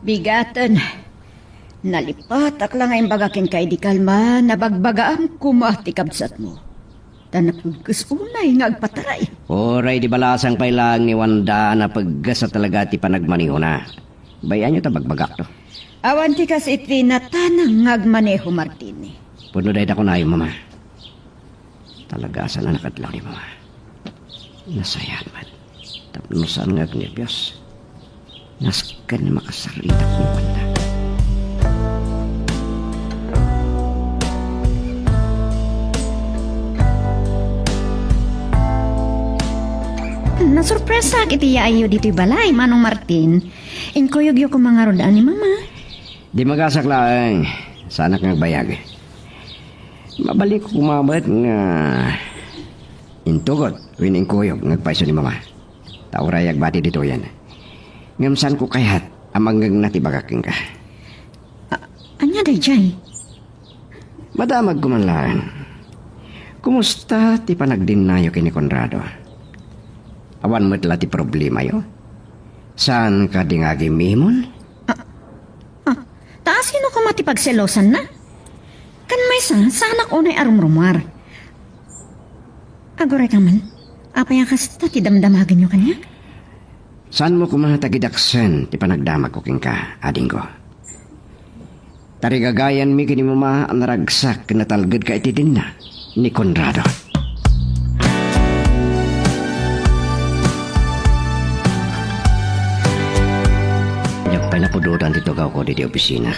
bigaten. Nalipatak la nga imbaga kenka idi kalma, nabagbagaam koma ti kabsatmo. Ta napugges unay nga agpataray. Uray, di balasang pay laeng ni Wanda a napugges a talaga ti panagmanehona. Bay-anyo ta bagbagakto. Awan ti kas iti natanang nga agmaneho, Martini. Pudno dayta kunayo, Mama. Talaga, saan a nakadlaw ni Mama. Nasayaat met. Tapno saan nga agnerbios. Nasken nga makasaritak ni Wanda. Nasurpresaak iti yaayyo ditoy balay, Manong Martin. Inkuyogyo koma ngarud a ni Mama. Di magasak laeng. Saanak nga agbayag. Mabalinko koma met nga intugot wenno inkuyog nga agpayso ni Mama. Ta uray agbati ditoyen. Ngem saanko kayat a mangngegna ti ibagak kenka. A-, ania daydiay? Madamagko man laeng. Kumusta ti panagdinnayo ken ni Conrado? Awan met la ti problemayo? Saan kadi nga agim-imon? Ah, ta asino koma ti pagselosanna? Ken maysa, saanak unay a rumrumuar. Aguray ka man, apay a kasta ti damdamagenyo kaniak? Saanmo koma ta gidaksen ti panagdamagko kenka, adingko. Tarigagayanmi ken ni Mama a naragsak ken natalgedka iti denna ni Conrado. Diak pay napudotan ti tugawko ditoy opisina.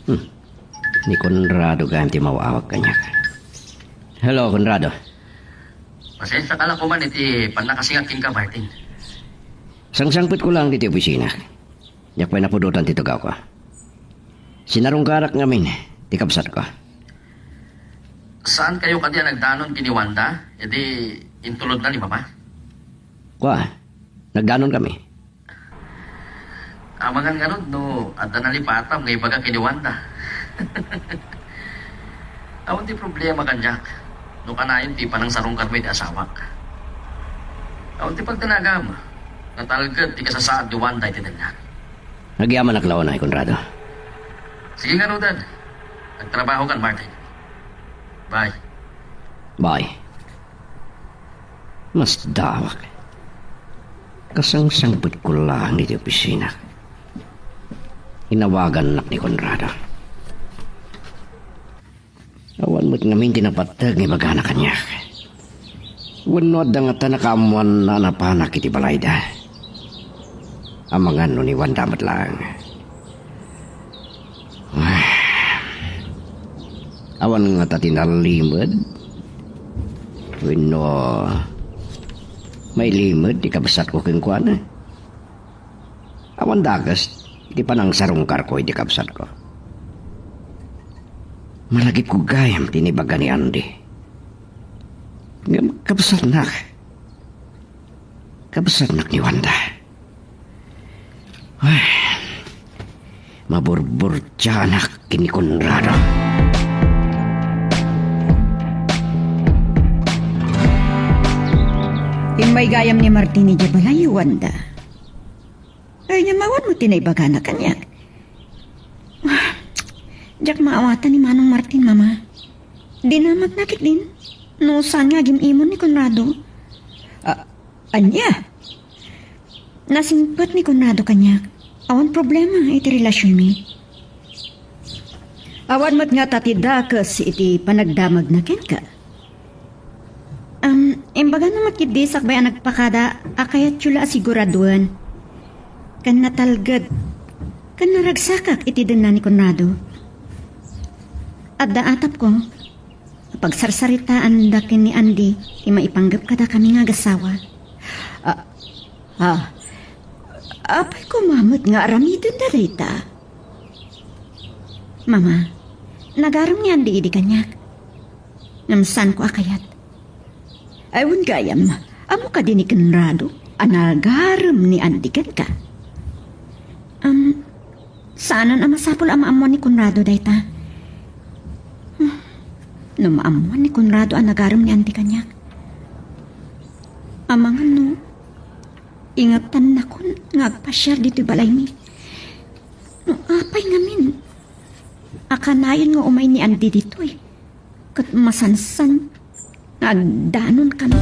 Hmm. Ni Conrado gayam ti maawag kaniak. Hello, Conrado. Pasensiaka la koma iti pannakasingat kenka, Martin. Sangsangpetko laeng ditoy opisina. Diak pay napudotan ti tugawko. Sinarungkarak ngamin ti kabsatko. Saan kayo kadi a nagdanon ken ni Wanda? Idi intulodna ni Mama? Kua, nagdanon kami. Amangan ngarud no adda nalipatam nga ibaga ken ni Wanda. Awan ti problema kaniak no kanayon ti panangsarungkarmo iti asawak. Awan ti pagdanagam, natalged ti kasasaad ni Wanda iti dennak. Agyamanak la unay, Conrado. Sige ngaruden. Agtrabahokan, Martin. Bye. Bye. Masdawak. Kasangsangbetko laeng iti opisina. Inawagannak ni Conrado. Awan met ngamin ti napateg nga ibagana kaniak. Wenno adda ngata nakaammoanna a napanak iti balayda. Amangan no ni Wanda met laeng. Awan ngata ti nalimed? Wenno mailimed ti kabsatko kenkuana? Awan dakes iti panangsarungkarko iti kabsatko. Malagipko gayam ti naibaga ni Andy. Ngem kabsatnak. Kabsatnak ni Wanda. Ay, maburburtianak ken ni Conrado. Immay gayam ni Martin idiay balay, Wanda. Ay, ania mawan mo ti naibagana kaniak? Diak maawatan ni Manong Martin, Mama. Dinamagna ketdin no saan nga agim-imon ni Conrado. Ah, ania? Nasingpet ni Conrado kaniak. Awan problema iti relasionmi. Awan met ngata ti dakes iti panagdamagna kenka. Imbagana met ketdi sakbay a nagpakada a kayatyo la a siguraduen ken natalged ken naragsakak iti denna ni Conrado. Adda atapko a pagsarsaritaanda ken ni Andy ti maipanggep kadakami nga agassawa. Ah, ah, apay koma met nga aramidenda dayta? Mama, nagarem ni Andy idi kaniak. Ngem saanko a kayat. Ay, wen gayam, ammo kadi ni Conrado a nagarem ni Andy kenka? Am, saanen a masapul a maammuan ni Conrado dayta. Hmm, no maammuan ni Conrado a nagarem ni Andy kaniak, amangan no ingettannakon nga agpasiar ditoy balaymi. No apay ngamin a kanayon nga umay ni Andy ditoy, ket masansan nga agdanon kami.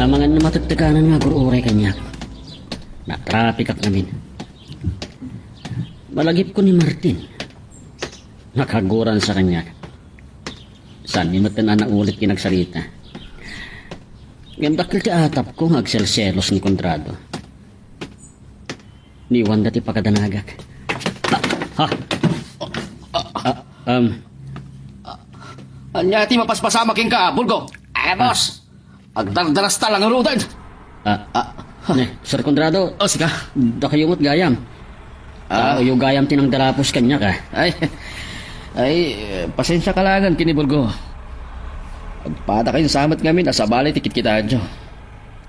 Amangan no matektekanan nga agur-uray kaniak. Natrapikak ngamin. Malagipko ni Martin. Nakaguransa kaniak. Saanmi met a naulit ti nagsarita. Ngem dakkel ti atapko nga agselselos ni Conrado. Ni Wanda ti pakadanagak. Ha? Ah, um, Ania ti mapaspasamak kenka, Bulgo? Ah, boss. Agdardarasta la ngaruden. Ah, Ah. Ne, Sir Conrado. O, sika. Dakayo met gayam. Ah. Dakayo gayam ti nangdarapos kaniak, ah. Ay, ay, pasensiaka laengen ken ni Bulgo. Agpadakayon sa met ngamin a sabali ti kitkitaenyo.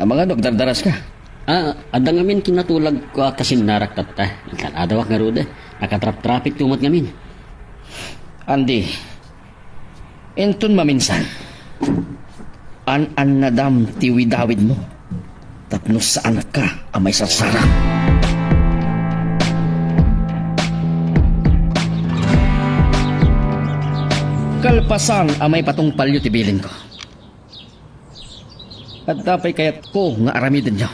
Amangan no agdardaraska. Ah, adda ngamin kinatulagko a kasinnarak tatta. Nagkadawak ngarud, eh. Nakatraptrapikto met ngamin. Andy, inton maminsan, an-annadam ti widawidmo tapno saanka a maisarsarang. Kalpasan a maipatungpalyo ti bilinko, adda pay kayatko nga aramidenyo.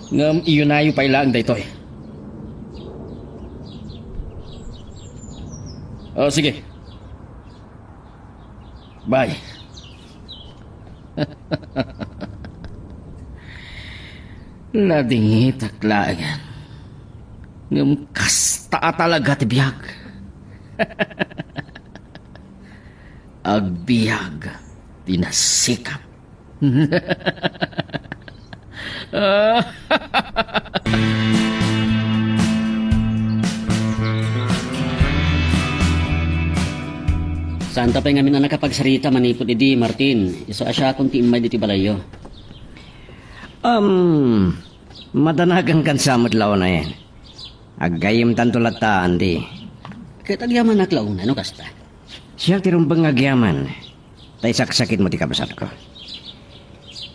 Ngem iyunayo pay laeng daytoy. O, sige. Bye. Nadingitak laengen. Ngem kasta a talaga ti biag. Agbiag ti nasikap. Saanta pay ngamin a nakapagsarita manipud idi, Martin. Isu a siakon ti immay ditoy balayyo. Um, madanagankan sa met la unayen. Aggayyemtanto latta, Andy. Ket agyamanak la unay no kasta. Siak ti rumbeng nga agyaman, ta isaksakitmo ti kabsatko.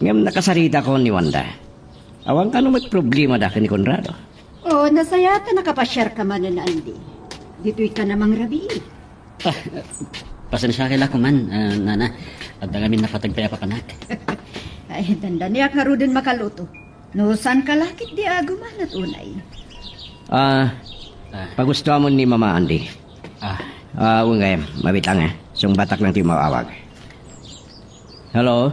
Ngem nakasaritakon ni Wanda. Awan kano met problemada ken ni Conrado. O, nasayaat a nakapasiarka manen, Andy. Ditoyka na mangrabii. Ah, pasensiakay la koman, ah, nana. Adda ngamin napateg pay a papanak. Ay, dandaniak ngaruden makaluto. No saanka la ketdi a gumanat unay. Ah, Ah. Pagustuamon ni Mama, Andy. Ah. Ah, wen gayam, mabitang, eh. Sungbatak lang ti umawawag. Hello?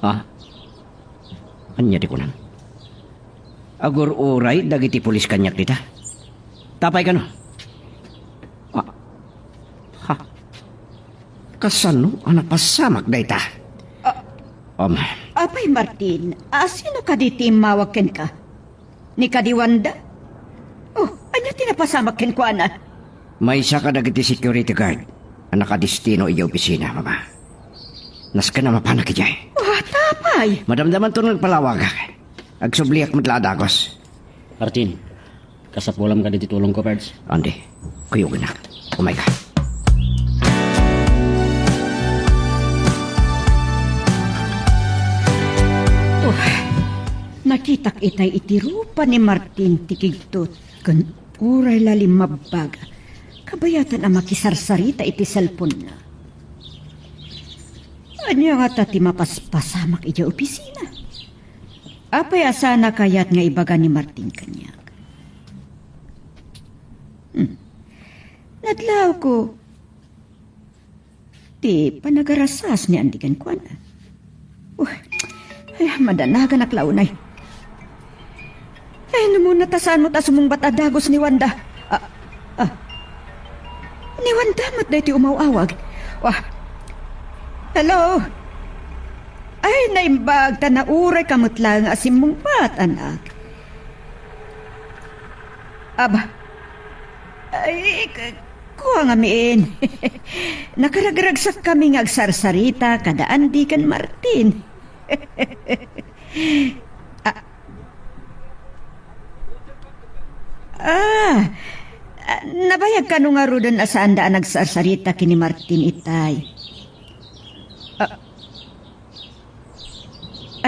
Ah? Ania ti kunam? Agur-uray dagiti pulis kaniak dita. Apay kano? Ah. Ha? Kasano a napasamak dayta? Ah. Um. Apay, Martin, a sino kadi ti immawag kenka? Ni kadi Wanda? Oh, ania ti napasamak kenkuana? Maysa kadagiti security guard a nakadestino idiay opisina, Mama. Nasken a mapanak idiay. Oh, apay? Madamdamanto no nagpalawagak. Agsubliak met la a dagus. Martin, kasapulam kadi ti tulongko, Pards? Andy, kuyogennak. Umayka. Oh, nakitak itay iti rupa ni Martin ti kigtot ken uray la limmabbaga, kabayatan a makisarsarita iti cellphone-na. Ania ngata ti mapaspasamak idiay opisina? Apay a saan a kayat nga ibaga ni Martin kaniak? Hmm. Nadlawko ti panagarasas ni Andy kenkuana. Uh, ay, madanaganak la unay. Ay, no, muna ta saan met a sumungbat a dagus ni Wanda. Ah, ah. Ni Wanda met daytoy umaw-awag. Wah. Hello? Ay, naimbag ta nauray ka met laeng a simmungbat, anak. Aba. Ay, k-, kua ngamin. Nakaragragsak kami nga agsarsarita kada Andy ken Martin. Ah, ah, ah, nabayag kano ngaruden a saanda a nagsarsarita ken ni Martin itay? Ah,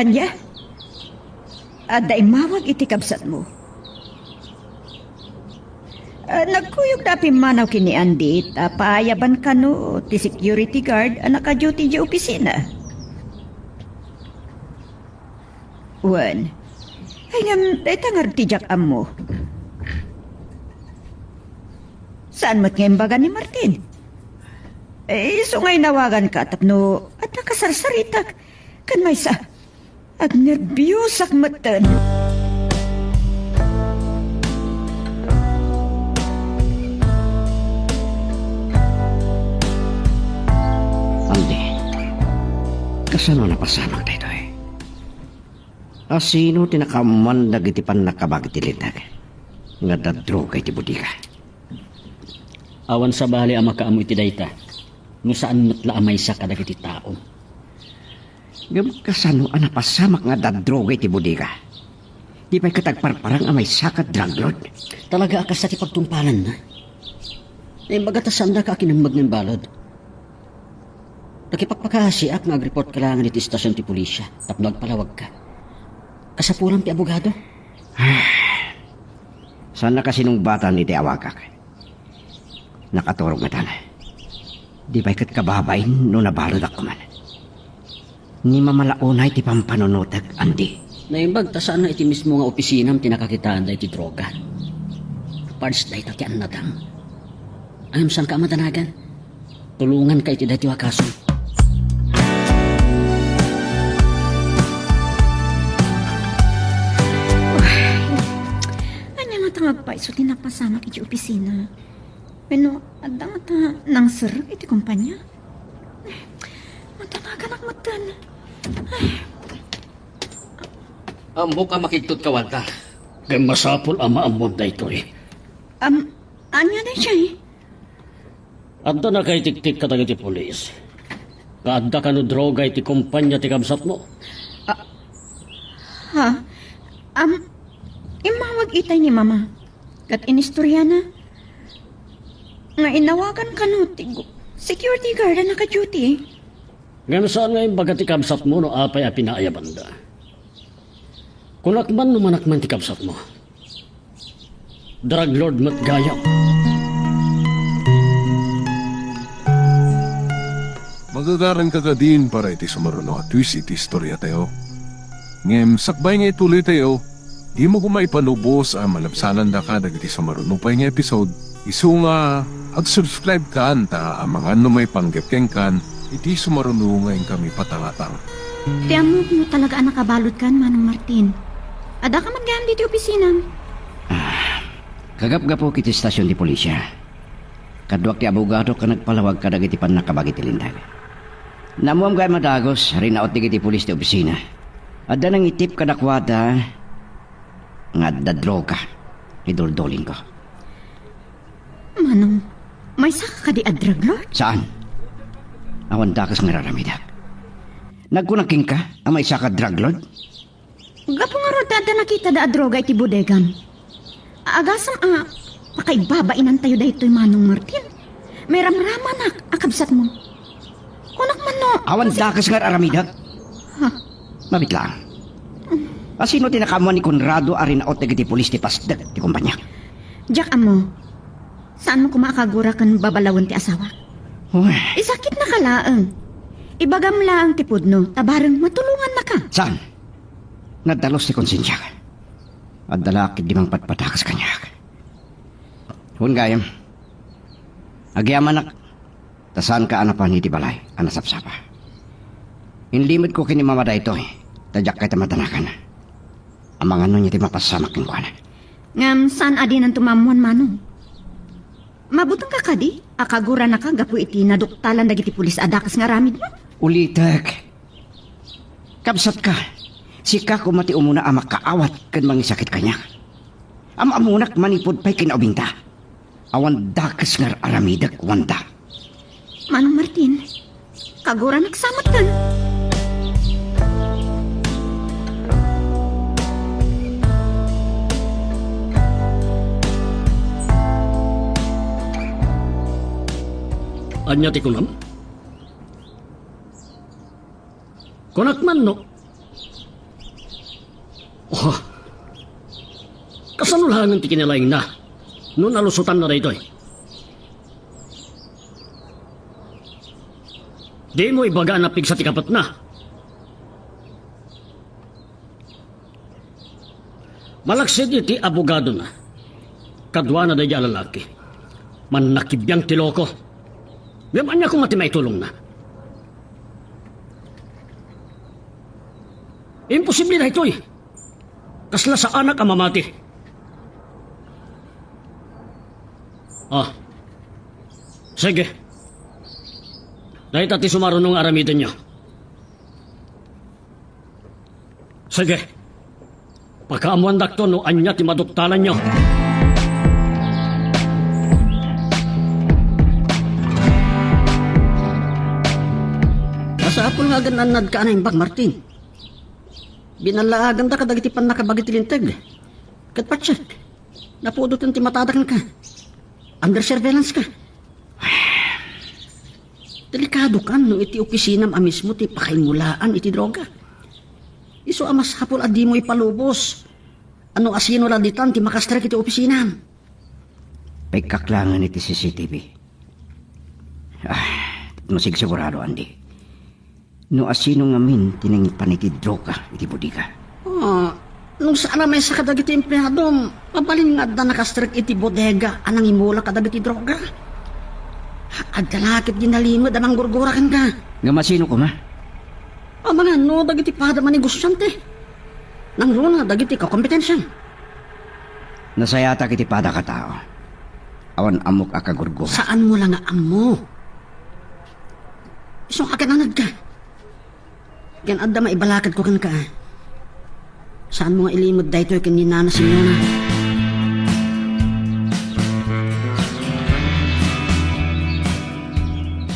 Ania? Adda immawag iti kabsatmo? Ah, nagkuyogda a pimmanaw ken ni Andy ta paayaban kano ti security guard a naka-duty idiay opisina. Wen, ay ngem, dayta ngarud ti diak ammo. Saan met nga imbaga ni Martin? Eh, isu nga inawaganka tapno adda kasarsaritak ken maysa. Agnerbiosak metten. Andy, kasano a napasamak daytoy? A sino ti nakaammuan dagiti pannakabag iti linteg nga adda droga iti bodega? Awan sabali a makaammo iti dayta no saan met la a maysa kadagiti tao. Ngem kasano a napasamak nga adda droga iti bodega? Di pay ket agparparang a maysa ket drug lord? Talaga a kasta ti pagtungpalanna. Naimbag ta saandaka a kinemmeg nga imbalud. Nakipagpakaasiak nga agreport ka laengen iti estasion ti pulisya tapno agpalawagka. Kasapulan ti abogado. Saannaka sinungbatan iti awagak. Nakaturog ngatan. Di pay ket kababain no nabaludak man. Ni mamalaonay ti pampanunotek, Andy. Naimbag ta saan nga iti mismo nga opisinam ti nakakitaan daytoy droga. Pards dayta ti annadam. Ngem saanka a madanagan? Tulonganka iti daytoy a kaso. Ania ngata nga agpayso ti napasamak iti opisina? Wenno, adda ngata nangserrek iti kompania? Madanaganak metten. Ammok a makigtot ka, Wanda. Ngem masapul a maammom daytoy. Am, ania daytoy? Adda nakaitiktik kadagiti pulis nga adda kano droga iti kompania ti kabsatmo. Ah, ha? Am, immawag itay ni Mama. Ket inistoriana nga inawagan kano ti gu-, security guard a naka-duty. Ngem saan nga imbaga ti kabsatmo no apay a pinaayabanda. Kunak man no manak man ti kabsatmo. Drug lord met gayam. Magagaranka kadin para iti sumaruno a twist iti istoriatayo. Ngem sakbay nga ituloytayo, dimo koma ipanubos a malabsanandaka dagiti sumaruno pay nga episode. Isu nga, ag-subscribe kan ta amangan no maipanggep kenkan iti sumaruno nga inkami patangatang. Ti ammok no talaga a nakabaludkan, Manong Martin. Addaka met gayam ditoy opisinam. Ah, kagapgapuk iti estasion ti pulisya. Kaduak ti abogado ken nagpalawag kadagiti pannakabag iti linteg. Naammoam gayam a dagus, rinaot dagiti pulis ti opisina. Adda nangitip kadakuada nga adda droga ti duldulinko. Manong, maysaka kadi a drug lord? Saan? Awan dakes nga ar-aramidek. Nagkunak kenka a maysaka a drug lord? Gapu ngarud ta adda nakitada a droga iti bodegam. Agasam a pakaibabainantayo daytoy, Manong Martin. Mairamramanak a kabsatmo. Kunak man no, awan dakes nga ar-aramidek. Ha? Mabit lang. A sino ti nakaammuan ni Conrado a rinaot dagiti pulis ti pasdek ti kompania? Diak ammo. Saanmo koma a kagura ken babalawen ti asawak? Uy. Isakitnaka laeng. Ibagam laeng ti pudno, ta bareng matulongannaka. Saan? Nadalus ti konsensiak. Adda la ketdi mangpadpadakas kaniak. Wen gayam, agyamanak, ta saanka a napan iti balay a nasapsapa. Inlimedko ken ni Mama daytoy, ta diak kayat a madanagan. Amangan no ania ti mapasamak kenkuana. Ngem saan a dinanto maammuan, Manong? Mabutengka kadi a kaguranaka gapu iti naduktalan dagiti pulis a dakes nga aramidmo? Ulitek. Kabsatka, sika koma ti umuna a makaawat ken mangisakit kaniak. Am-ammonak manipud pay kinaubingta. Awan dakes nga ar-aramidek, Wanda. Manong Martin, kaguranak sa metten. Ania ti kunam? Kunak man no. Oh. Kasano laengen ti kinalaingna no nalusotanna daytoy? Dimo ibaga a napigsa ti kapetna. Malaksid iti abogadona, kaduana daydiay a lalaki. Mannakibiang ti loko. Ngem ania koma ti maitulongna? Imposible daytoy. Kasla saanak a mamati. Ah. Sige. Dayta ti sumaruno nga aramidenyo. Sige. Pakaammoandakto no ania ti maduktalanyo. Masapul nga agan-annadka a naimbag, Martin. Binallaaganda kadagiti pannakabagi ti linteg. Ket patse, napudoten ti matada kenka. Under surveillance ka. Delikadokan no iti opisinam a mismo ti pakaimmulaan iti droga. Isu a masapul a dimo ipalubos a no asino la ditan ti makastrek iti opisinam. Pagkaklaangen iti C C T V. Ah, tapno sigsigurado, Andy. No asino ngamin ti nangipan iti droga iti bodega? Ah, no saan a maysa kadagiti empleadom, mabalin nga adda nakastrek iti bodega a nangimula kadagiti droga. Adda la ketdi nalimed a manggurgura kenka. Ngem asino koma? Amangan no dagiti pada manegosiante. Nangruna dagiti kakompetensiam. Nasayatak iti padak a tao. Awan ammok a kagurgura. Saanmo la nga ammo. Isu nga agan-annadka. Ken adda maibalakadko kenka. Saanmo nga ilimed daytoy ken ni Nana Simeona.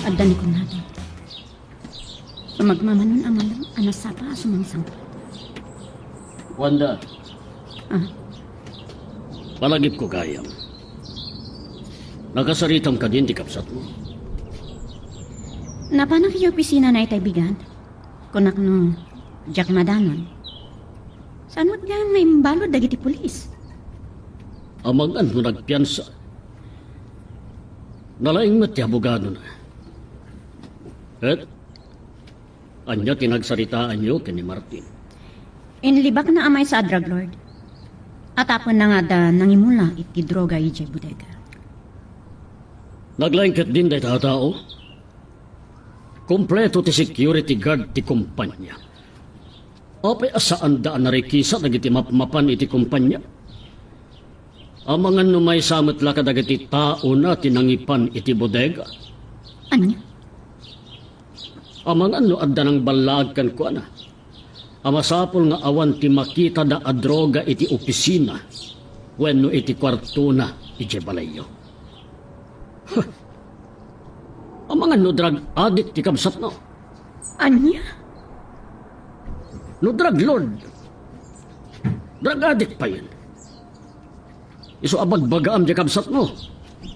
Adda ni kunado. Sumagmamanon a malem a nasapa a sumangsangpet. Wanda. Ah. Palagipko gayam. Nakasaritam kadin ti kabsatmo? Napanak iti opisina na itay bigat. Kunak no, diak madanon. Saan met nga naimbalud dagiti pulis? Amangan no nagpiansa. Nalaing met ti abogadona. Et, ania ti nagsaritaanyo ken ni Martin? Inlibakna a maysa a drug lord. Atapenna nga adda nangimula iti droga idiay bodega. Naglaing ketdin dayta a tao? Kompleto ti security guard ti kompania. Apay a saanda a narikisa dagiti mapmapan iti kompania? Amangan no maysa met la kadagiti taona ti nangipan iti bodega? Ania? Amangan no adda nangballaag kenkuana a masapul nga awan ti makitada a droga iti opisina wenno iti kuartona idiay balayyo. Huh. Amangan no drug addict ti kabsatna? Ania? No drug lord, drug addict payen. Isu a bagbagaam diay kabsatmo,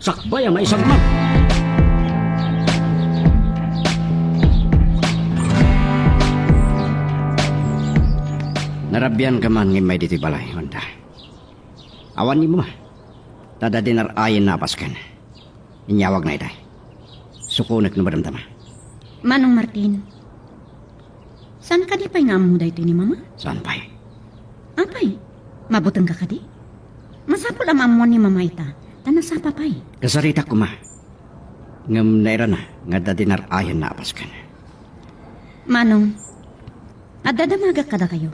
sakbay a maisagmak. Narabianka man nga immay ditoy balay, Wanda. Awan ni Mama. Ta adda dinar-ayenna a pasken. Inyawagna itay. Sukonek no madamdama. Manong Martin, Saan kadi pay nga ammo daytoy ni Mama? Saan pay? Apay, mabutengka kadi? Masapul a maammuan ni Mama ita, ta nasapa pay. Kasaritak koma. Ngem nairana nga adda dinar-ayanna a pasken. Manong, adda damagak kadakayo.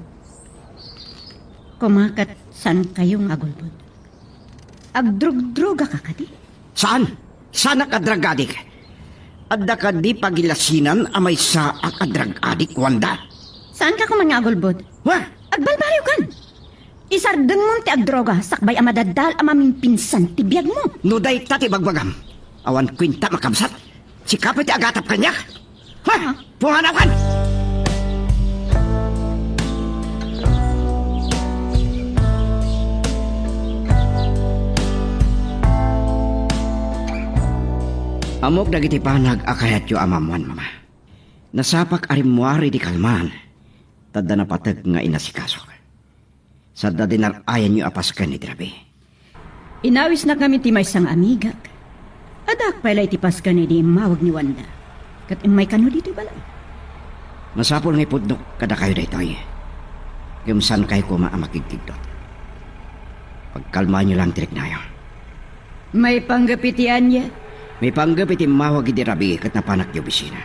Koma ket saankayo nga agulbod. Agdrugdrugaka kadi? Saan? Saanak a drug addict? Adda kadi pagilasinan a maysaak a drug addict, Wanda? Saanka koma nga agulbod? Wa? Agbalbariokan! Isardengmon ti agdroga sakbay a madadal a mamimpinsan ti biagmo. No dayta ti bagbagam, awan kuenta makabsat. Sika pay ti agatap kaniak. Ha? Punganaw kan! Ammok dagiti banag a kayatyo a maammuan, Mama. Nasapak a rimmuar idi kalman, ta adda napateg nga inasikasok. Sadda dinar-ayanyo a pasken iti rabii. Inawisnak ngamin ti maysa nga amigak. Addaak pay la iti pasken idi immawag ni Wanda. Ket immay kano ditoy balay. Masapul nga ipudnok kadakayo daytoy. Ngem saankayo koma a makigkigtot. Pagkalmaanyo lang ti riknayo. Maipanggep iti ania? Maipanggep iti immawag idi rabii ket napanak iti opisina.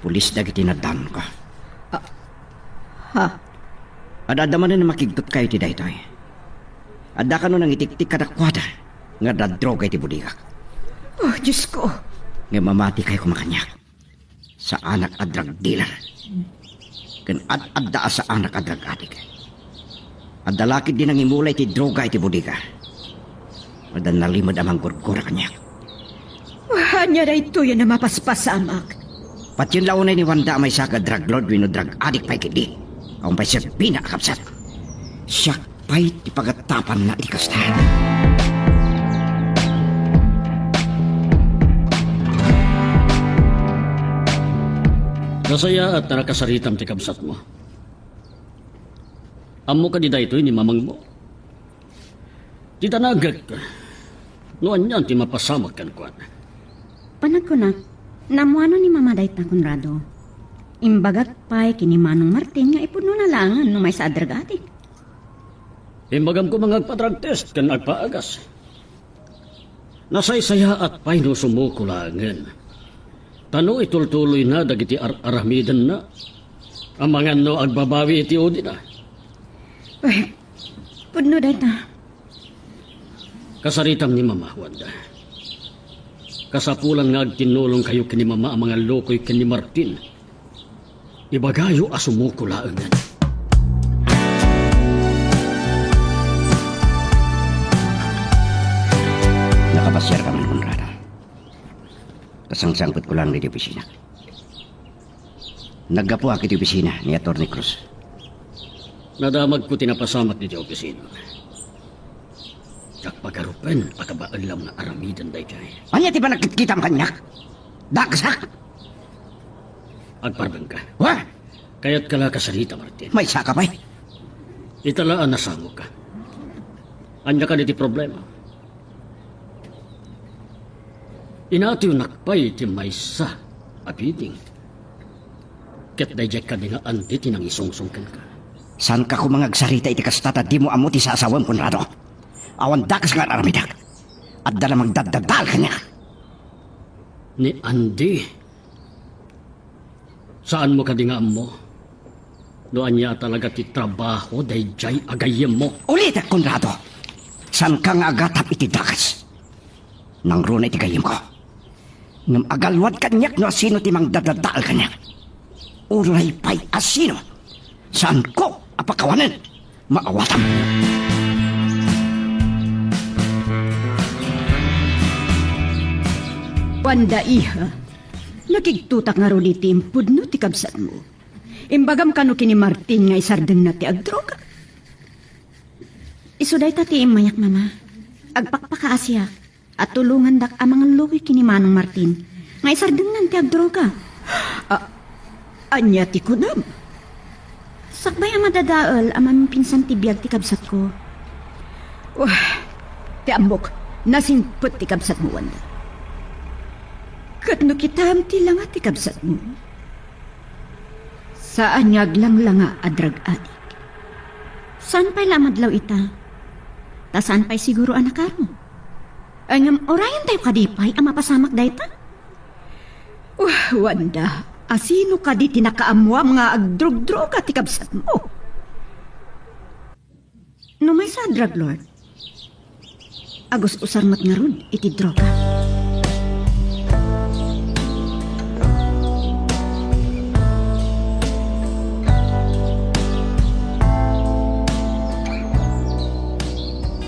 Pulis dagiti naddanonko. Ah, ha? Ad-adda manen a makigtotkayo iti daytoy. Adda kano nangitiktik kadakuada nga adda droga iti bodigak. Oh, Diosko! Ngem mamatikayo koma kaniak. Saanak a drug dealer. Ken ad-adda a saanak a drug addict. Adda la ketdi nangimula iti droga iti bodega. Adda nalimed a manggurgura kaniak. Ania daytoy a mapaspasamak? Patien la unay ni Wanda a maysa a drug lord wenno drug addict pay ketdi. Awan pay serbina a kabsat. Siak pay ti pagatapanna iti kasta. Nasayaat ta nakasaritam ti kabsatmo. Ammo kadi daytoy ni mamangmo? Ti danagek, no anian ti mapasamak kenkuana. Panagkunak, naammoan ni Mama dayta, Conrado. Imbagak pay ken ni Manong Martin nga ipudnona laengen no maysa a drug addict. Imbagam koma nga agpa-drug test ken agpaagas. Nasaysayaat pay no sumuko laengen. Ta no itultuloyna dagiti ar-aramidenna, amangan no agbabawi iti udina. Ay, pudno dayta. Kasaritam ni Mama, Wanda. Kasapulan nga agtinnulongkayo ken ni Mama a mangallukoy ken ni Martin. Ibagayo a sumuko laengen. Nakapasiarka man, Conrado. Kasangsangpetko laeng ditoy opisina. Naggapuak iti opisina ni Attorney Cruz. Nadamagko ti napasamak ditoy opisina. Diak pagarupen a kabaelam nga aramiden daytoy. Ania ti panagkitkitam kaniak? Dagsak! Agpardengka. Wa? Kayatka la kasarita, Martin. Maysaka pay. Ita la a nasangoka. Ania kadi ti problema? Inatewnak pay ti maysa a bidding. Ket daydiay kadi nga Andy ti nangisungsong kenka. Saanka koma nga agsarita iti kasta ta dimo ammo ti sasawem, Conrado. Awan dakes nga ar-aramidek. Adda la mangdaddadael kaniak. Ni Andy? Saanmo kadi nga ammo no ania talaga ti trabaho daydiay a gayyemmo? Ulitek, Conrado, saanka nga agatap iti dakes. Nangruna iti gayyemko. Ngem agalwad kaniak no asino ti mangdadadael kaniak. Uray pay asino, saanko a pakawanen. Maawatam. Wanda, iha, nakigtotak ngarud iti impudno ti kabsatmo. Imbagam kano ken ni Martin nga isardengna ti agdroga? Isu dayta ti immayak, Mama. Agpakpakaasiak a tulongandak a mangallukoy ken ni Manong Martin nga isardengnan ti agdroga. A-, ania ti kunam? Sakbay a madadael a mamimpinsan ti biag ti kabsatko. Wah, ti ammok, nasingpet ti kabsatmo, Wanda. Ket no kitaem ti langa ti kabsatmo, Saan nga aglanglanga a drug addict. Saan pay la a madlaw ita? Ta saan pay siguro a nakaro? Ay, ngem urayen tayo kadi pay a mapasamak dayta? Wah, Wanda, asino kadi ti nakaammoam nga agdrugdruga ti kabsatmo? No maysa a drug lord, agus-usar met ngarud iti droga.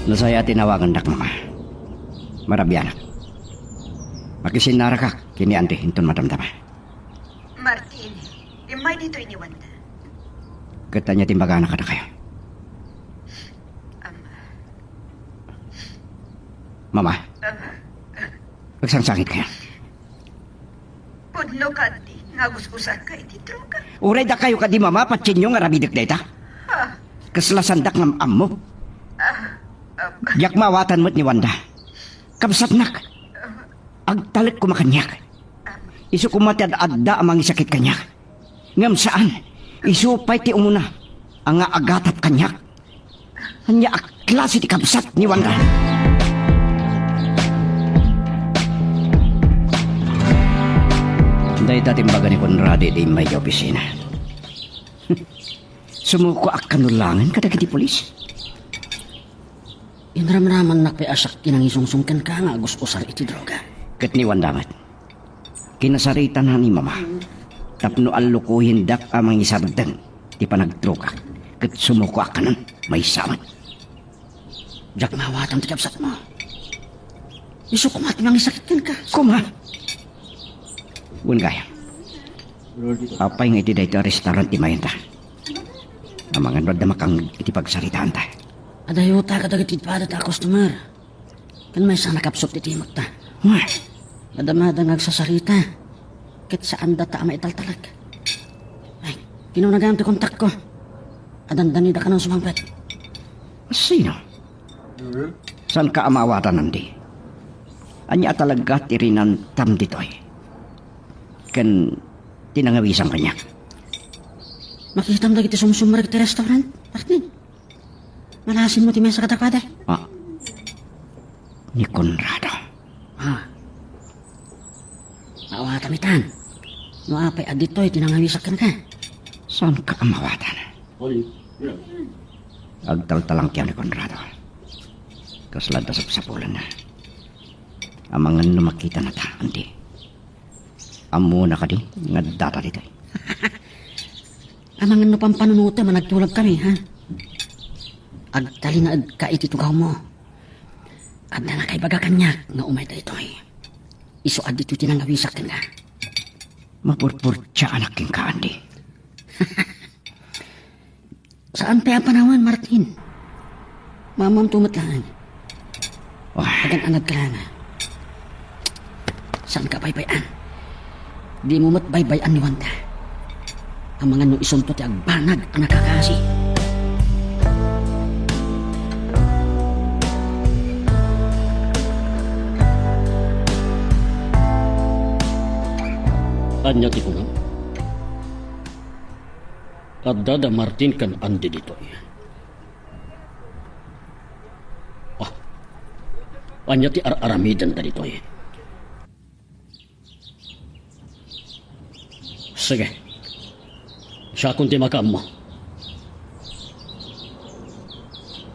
Nasaya ti nawagandak, Mama. Marabianak. Makisinnarakak ken ni Andy inton madamdama. Martin, immay ditoy ni Wanda. Ket ania ti imbagana kadakayo? Ama. Mama? Ah. Agsangsangit kayo? Pudno kadi nga agus-usarka iti droga. Uray dakayo kadi, Mama, patienyo nga aramidek dayta? Ha? Kasla saandak nga am-ammo. Ah, ah. Diak maawatan met ni Wanda. Kabsatnak. Agtalek koma kaniak. Isu koma ti ad-adda a mangisakit kaniak. Ngem saan, isu pay ti umuna a nga agatap kaniak. Ania a klase ti kabsat ni Wanda? Dayta ti imbaga ni Conrado idi immay ti opisina. Sumukoak kano laengen kadagiti pulis. Inramramannak pay a siak ti nangisungsong kenka nga agus-usar iti droga. Ket ni Wanda met. Kinasaritana ni Mama tapno allukoyendak a mangisardeng ti panagdrogak ket sumukoak kanon maysa met. Diak maawatan ti kabsatmo. Isu koma ti mangisakit kenka. Koma? Wen gayam. Apay nga iti daytoy a restaurant ti mayenta? Amangan no adda makangngeg iti pagsaritaanta. Adayota kadagiti padata a customer. Ken maysa a nakapsut ti timekta. Wen. Madamada nga agsasarita. Ket saandata a maitaltalek. Ay, kinuna gayam ti kontakko. Adandanida kanon sumangpet. Sino? Saanka a maawatan, Andy? Ania a talaga ti rinantam ditoy? Ken ti nangawisam kaniak? Makitam dagiti sumsumrek iti restaurant, Martin. Malasinmo ti mesa kadakuada. Ah. Ni Conrado. Ah. Maawatam itan. No apay a ditoy ti nangawisak kenka. Saanka a maawatan? Agtaltalangkiak ni Conrado. Kasla adda sapsapulanna. Amangan no makitanata, Andy. Ammona kadi nga addata ditoy? Amangan no pampanunotem a nagtulagkami, ha? Agtalinaedka iti tugawmo. Adda nakaibaga kaniak nga umay daytoy. Isu a ditoy ti nangawisak kenka. Mapurpurtiaanak kenka, Andy. Saan pay a panawen, Martin. Maammoamto met laeng. Wah. Agan-anad ka laeng, a. Saanka baybay-an. Dimo met baybay-an ni Wanda. Amangan no isunto ti agbanag a nakakaasi. Ania ti kunam? Adda da Martin ken Andy ditoy. Ah, ania ti ar-aramidenda ditoy? Sige. Siakon ti makaammo.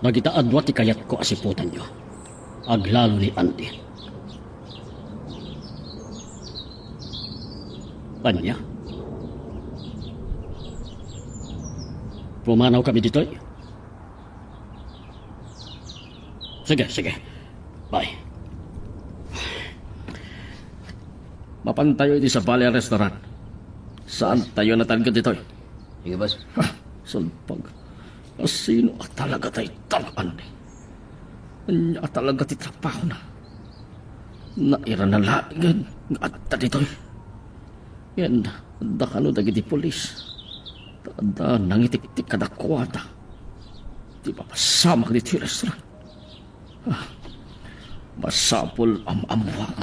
Dagita a dua ti kayatko a siputanyo. Aglalo ni Andy. Ania? Pumanawkami ditoy? Sige, sige. Bye. Mapantayo iti sabali a restaurant. Saantayo natalged ditoy. Sige, boss. Ha, salpag. Asino a talaga dayta, Andy? Ania a talaga ti trabahona? Nairana laengen nga adda ditoy. Ken adda kano dagiti pulis. Ta adda nangitiktik kadakuada. Ti mapasamak ditoy restaurant. Ah, masapul a maammoak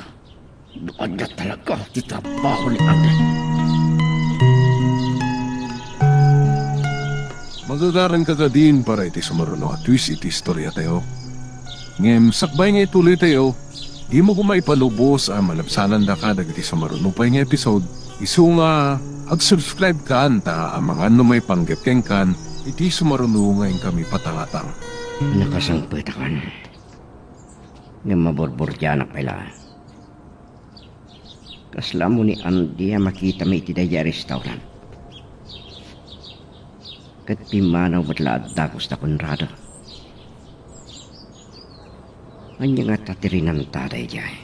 no ania talaga ti trabaho ni Andy. Magagaranka kadin para iti sumaruno a twist iti istoriatayo. Ngem sakbay nga ituloytayo, dimo koma ipalubos a malabsanandaka dagiti sumaruno pay nga episode, isu nga ag-subscribe kan ta amangan no maipanggep kenkan iti sumaruno nga inkami patangatang. Nakasangpetakon. Ngem maburburtianak pay la. Kasla ammo ni Andy a makitami iti daydiay a restaurant. Ket pimmanaw met la a dagus da Conrado. Ania ngata ti rinanta daydiay?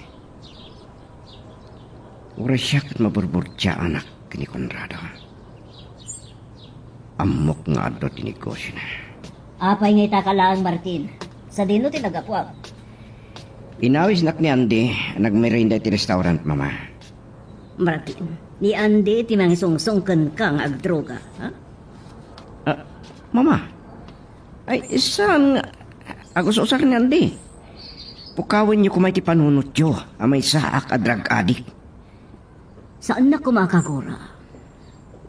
Uray siak ket maburburtiaanak ken ni Conrado. Ammok nga adu ti negosiona. Apay nga itaka laeng, Martin? Sadino ti naggapuam? Inawisnak ni Andy a nagmerienda iti restaurant, Mama. Martin, ni Andy ti mangisungsong kenka nga agdroga, ha? Ah, Mama, ay, saan nga agus-usar ni Andy? Pukawenyo koma iti panunotyo a maysaak a drug addict. Saannak koma a kagura.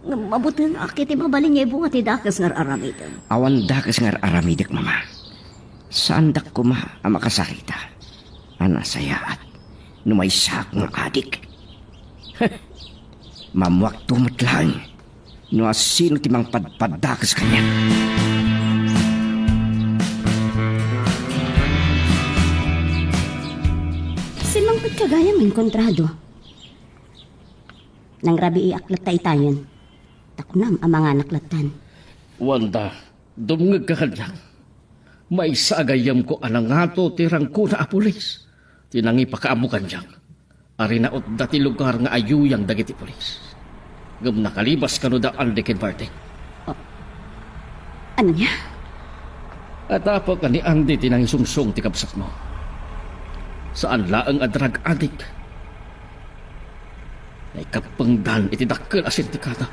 Ngem mabutengak iti mabalin nga ibunga ti dakes nga ar-aramidem. Awan dakes nga ar-aramidek, Mama. Saandak koma a makasarita a nasayaat no maysaak nga adik. Mammuakto met laeng no asino ti mangpadpadakes kaniak. Simmangpetka gayam, Conrado. Nangrabiiak latta itayen. Ta kunam a manganak lattan. Wanda, dumngegka kaniak. Maysa a gayyemko a nangato ti rangkona a pulis ti nangipakaammo kaniak a rinautda ti lugar nga ayuyang dagiti pulis. Ngem nakalibas kano da Andy ken Martin. Ah, ania? At apo ka ni Andy ti nangisungsong ti kabsatmo. Saan laeng a drug addict. Naikappengdan iti dakkel a sindikato.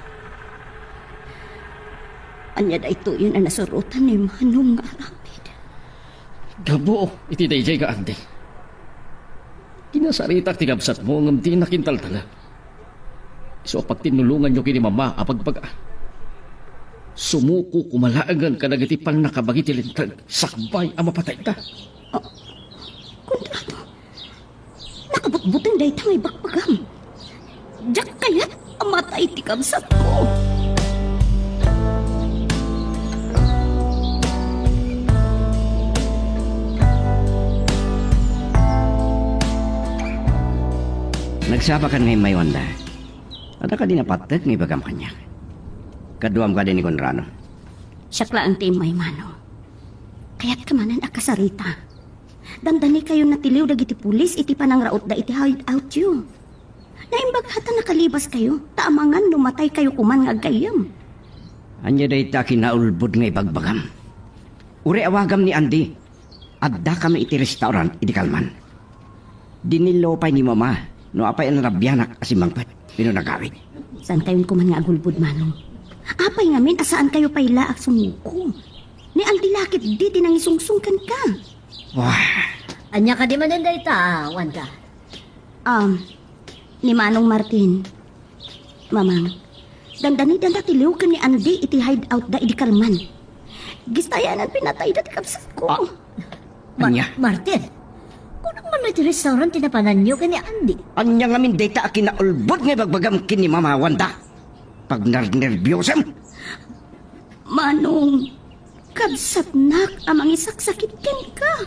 Ania daytoyen a nasurotan ni Manong nga aramid? Gapu iti daydiay nga Andy. Kinasaritak ti kabsatmo ngem dinak intaltalek. Isu a pagtinnulonganyo ken ni Mama a pagbaga. Sumuko koma laengen kadagiti pannakabagi ti Linteg sakbay a mapatayda. Ah, Conrado, nakabutbuteng dayta nga ibagbagam. Diak kayat a matay ti kabsatko. Nagsabakan nga immay, Wanda. Adda kadi napateg nga ibagam kaniak? Kaduam kadi ni Conrado? Siak laeng ti immay, Manong. Kayatka manen a kasarita. Dandanikayon natiliw dagiti pulis iti panangrautda iti hideoutyo. Naimbag ta nakalibaskayo, ta amangan no mataykayo koman nga aggayyem. Ania dayta a kinaulbod nga ibagbagam? Uray awagam ni Andy, addakami iti restaurant idi kalman. Dinillo pay ni Mama no apay a narabianak a simmangpet wenno nagawid. Saankayon koman nga agulbod, Manong. Apay ngamin a saankayo pay la a sumuko? Ni Andy la ketdi ti nangisungsong kenka. Wah. Ania kadi manen dayta, Wanda? Um, ni Manong Martin. Mamang, dandanida natiliw ken ni Andy iti hideoutda idi kalman. Gistayanan pinatayda ti kabsatko. Ah. Ma-, Ania? Martin, kunam man iti restaurant ti napananyo ken ni Andy? Ania ngamin dayta a kinaulbod nga ibagbagam ken ni Mama, Wanda? Pagnernerbiosem. Manong, kabsatnak a mangisaksakit kenka.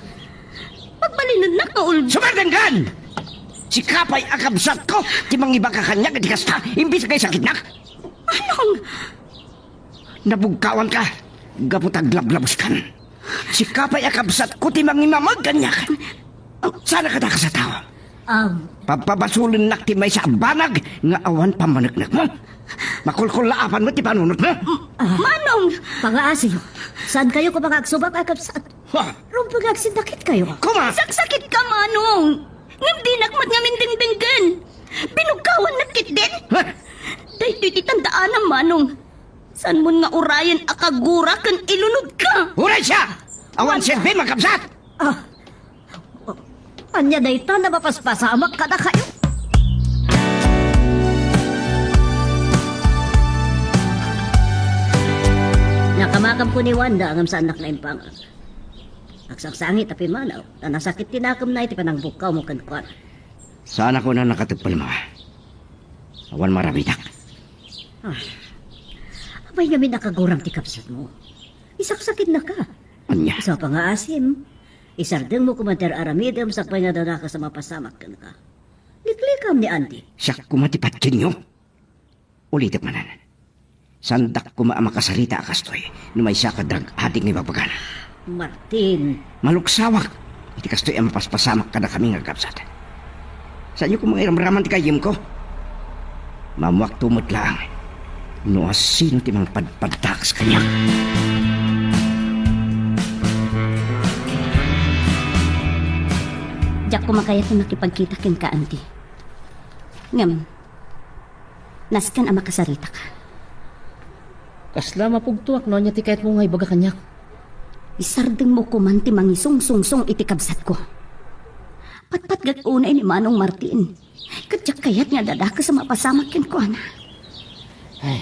Pagbalinennak nga ulbod. Sumardenkan! Sika pay a kabsatko ti mangibaga kaniak iti kasta, imbes nga isakitnak. Manong! Nabugkawanka, gapu ta aglablabuskan. Sika pay a kabsatko ti mangimamag kaniak. Saan a kadakas a tao? Um, Papabasolennak ti maysa a banag nga awan pammaneknekmo. Makulkullaapan met ti panunotmo. Ah. Manong! Pangaasiyo. Saankayo koma nga agsubak a kabsat? Ha? Rumbeng nga agsindakitkayo. Kuma! Saksakitka, Manong! Ngem dinak met ngamin dengdenggen. Binugkawannak ketdin. Ha? Daytoy ti tandaanam, Manong. Saanmon nga urayen a kagura ken ilunodka. Uray siak! Awan serbim a kabsat! Ah. Ania dayta a mapaspasamak kadakayo? Nakama-, Kam ko ni Wanda, ngem saannak naimpangag. Agsangsangi ta pimmanaw, ta nasakit ti nakemna iti panangbukkawmo kenkuana. Saanak unay nakatepel, Mama. Awan maaramidak. Ah. Apay ngamin a kaguram ti kabsatmo? Isaksakitnaka. Ania? Isu a pangngaasim. Isardengmo koma ti ar-aramidem sakbay nga adda dakes a mapasamak kenka. Liklikam ni Andy. Siak koma ti patienyo. Ulitek manen. Saandak koma a makasarita a kastoy no maysa ka drug addict nga ibagbagana. Martin. Maluksawak iti kastoy a mapaspasamak kadakami nga agkabsat. Saanyo koma nga iramraman ti gayyemko? Maammoakto met laeng no asino ti mangpadpadakes kaniak. Diak koma kayat ti makipagkita kenka, Andy. Ngem, nasken a makasaritaka. Kasla mapugtoak no ania ti kayatmo nga ibaga kaniak. Isardengmo koman ti mangisungsungsong iti kabsatko. Patpatgek unay ni Manong Martin. Ket diak kayat nga adda dakes a mapasamak kenkuana. Ay,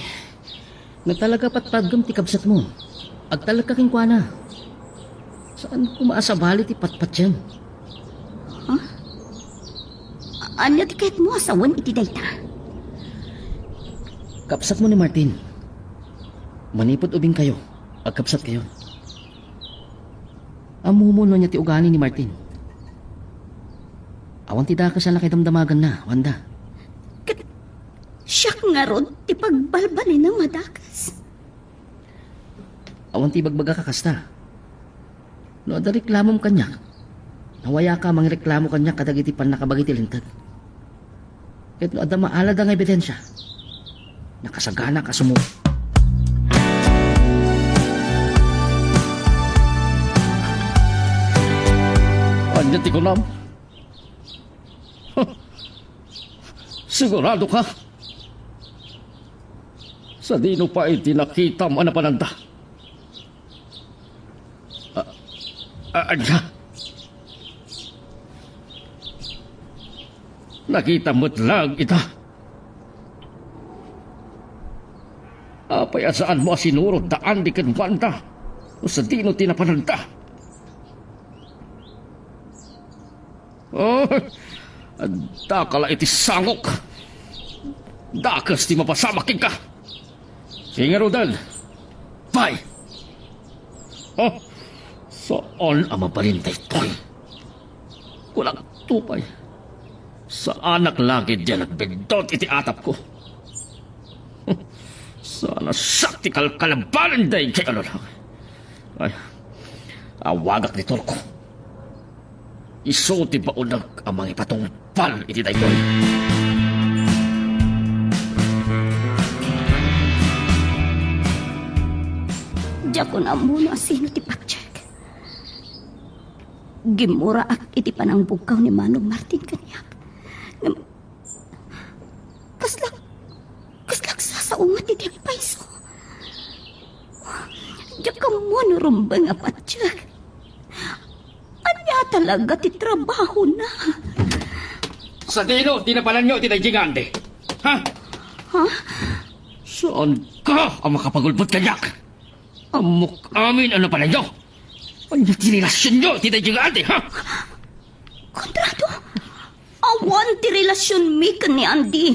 no talaga patpatgem ti kabsatmo, agtalekka kenkuana. Saan koma a sabali ti patpatiem? Ha? A-, ania ti kayatmo a sawen iti dayta? Kabsatmo ni Martin. Manipud ubingkayo, agkabsatkayon. Ammomo no ania ti ugali ni Martin. Awan ti dakes a nakaidamdamaganna, Wanda. Ket siak ngarud ti pagbalbalinem a dakes. Awan ti ibagbagak a kasta. No adda reklamom kaniak, nawayaka a mangreklamo kaniak kadagiti pannakabagi ti linteg. Ket no adda maalada nga ebidensia, nakasaganak a sumu-, Ania ti kunam? Sigurado ka? Sadino pay ti nakitam a napananda? A-, a-, ania? Nakitam met laeng ita. Apay a saanmo a sinurot da Andy ken Wanda? No sadino ti napananda? Oh, addaka la iti sangok. Dakes ti mapasamak kenka. Sige ngaruden. Pay. Oh, saan a mabalin daytoy. Kunakto pay. Saanak la ketdi a nagbiddut iti atapko. Saan a siak ti kalkalabanen daytoy a lalaki. Ay, awagak ni Turko. Isu ti baonak a mangipatungpal iti daytoy. Diakon ammo no asino ti patiek. Gimmuraak iti panangbugkaw ni Manong Martin kaniak. Ngem, kasla, kasla agsasao met iti agpayso. Diak ammo no rumbeng a patiek. Ania talaga ti trabahona? Sadino ti napananyo iti daydi nga Andy? Ha? Ha? Saanka a makapagulbod kaniak? Ammok amin a napananyo. Ania ti relasionyo iti daydi nga Andy, ha? Konrado, awan ti relasionmi ken ni Andy.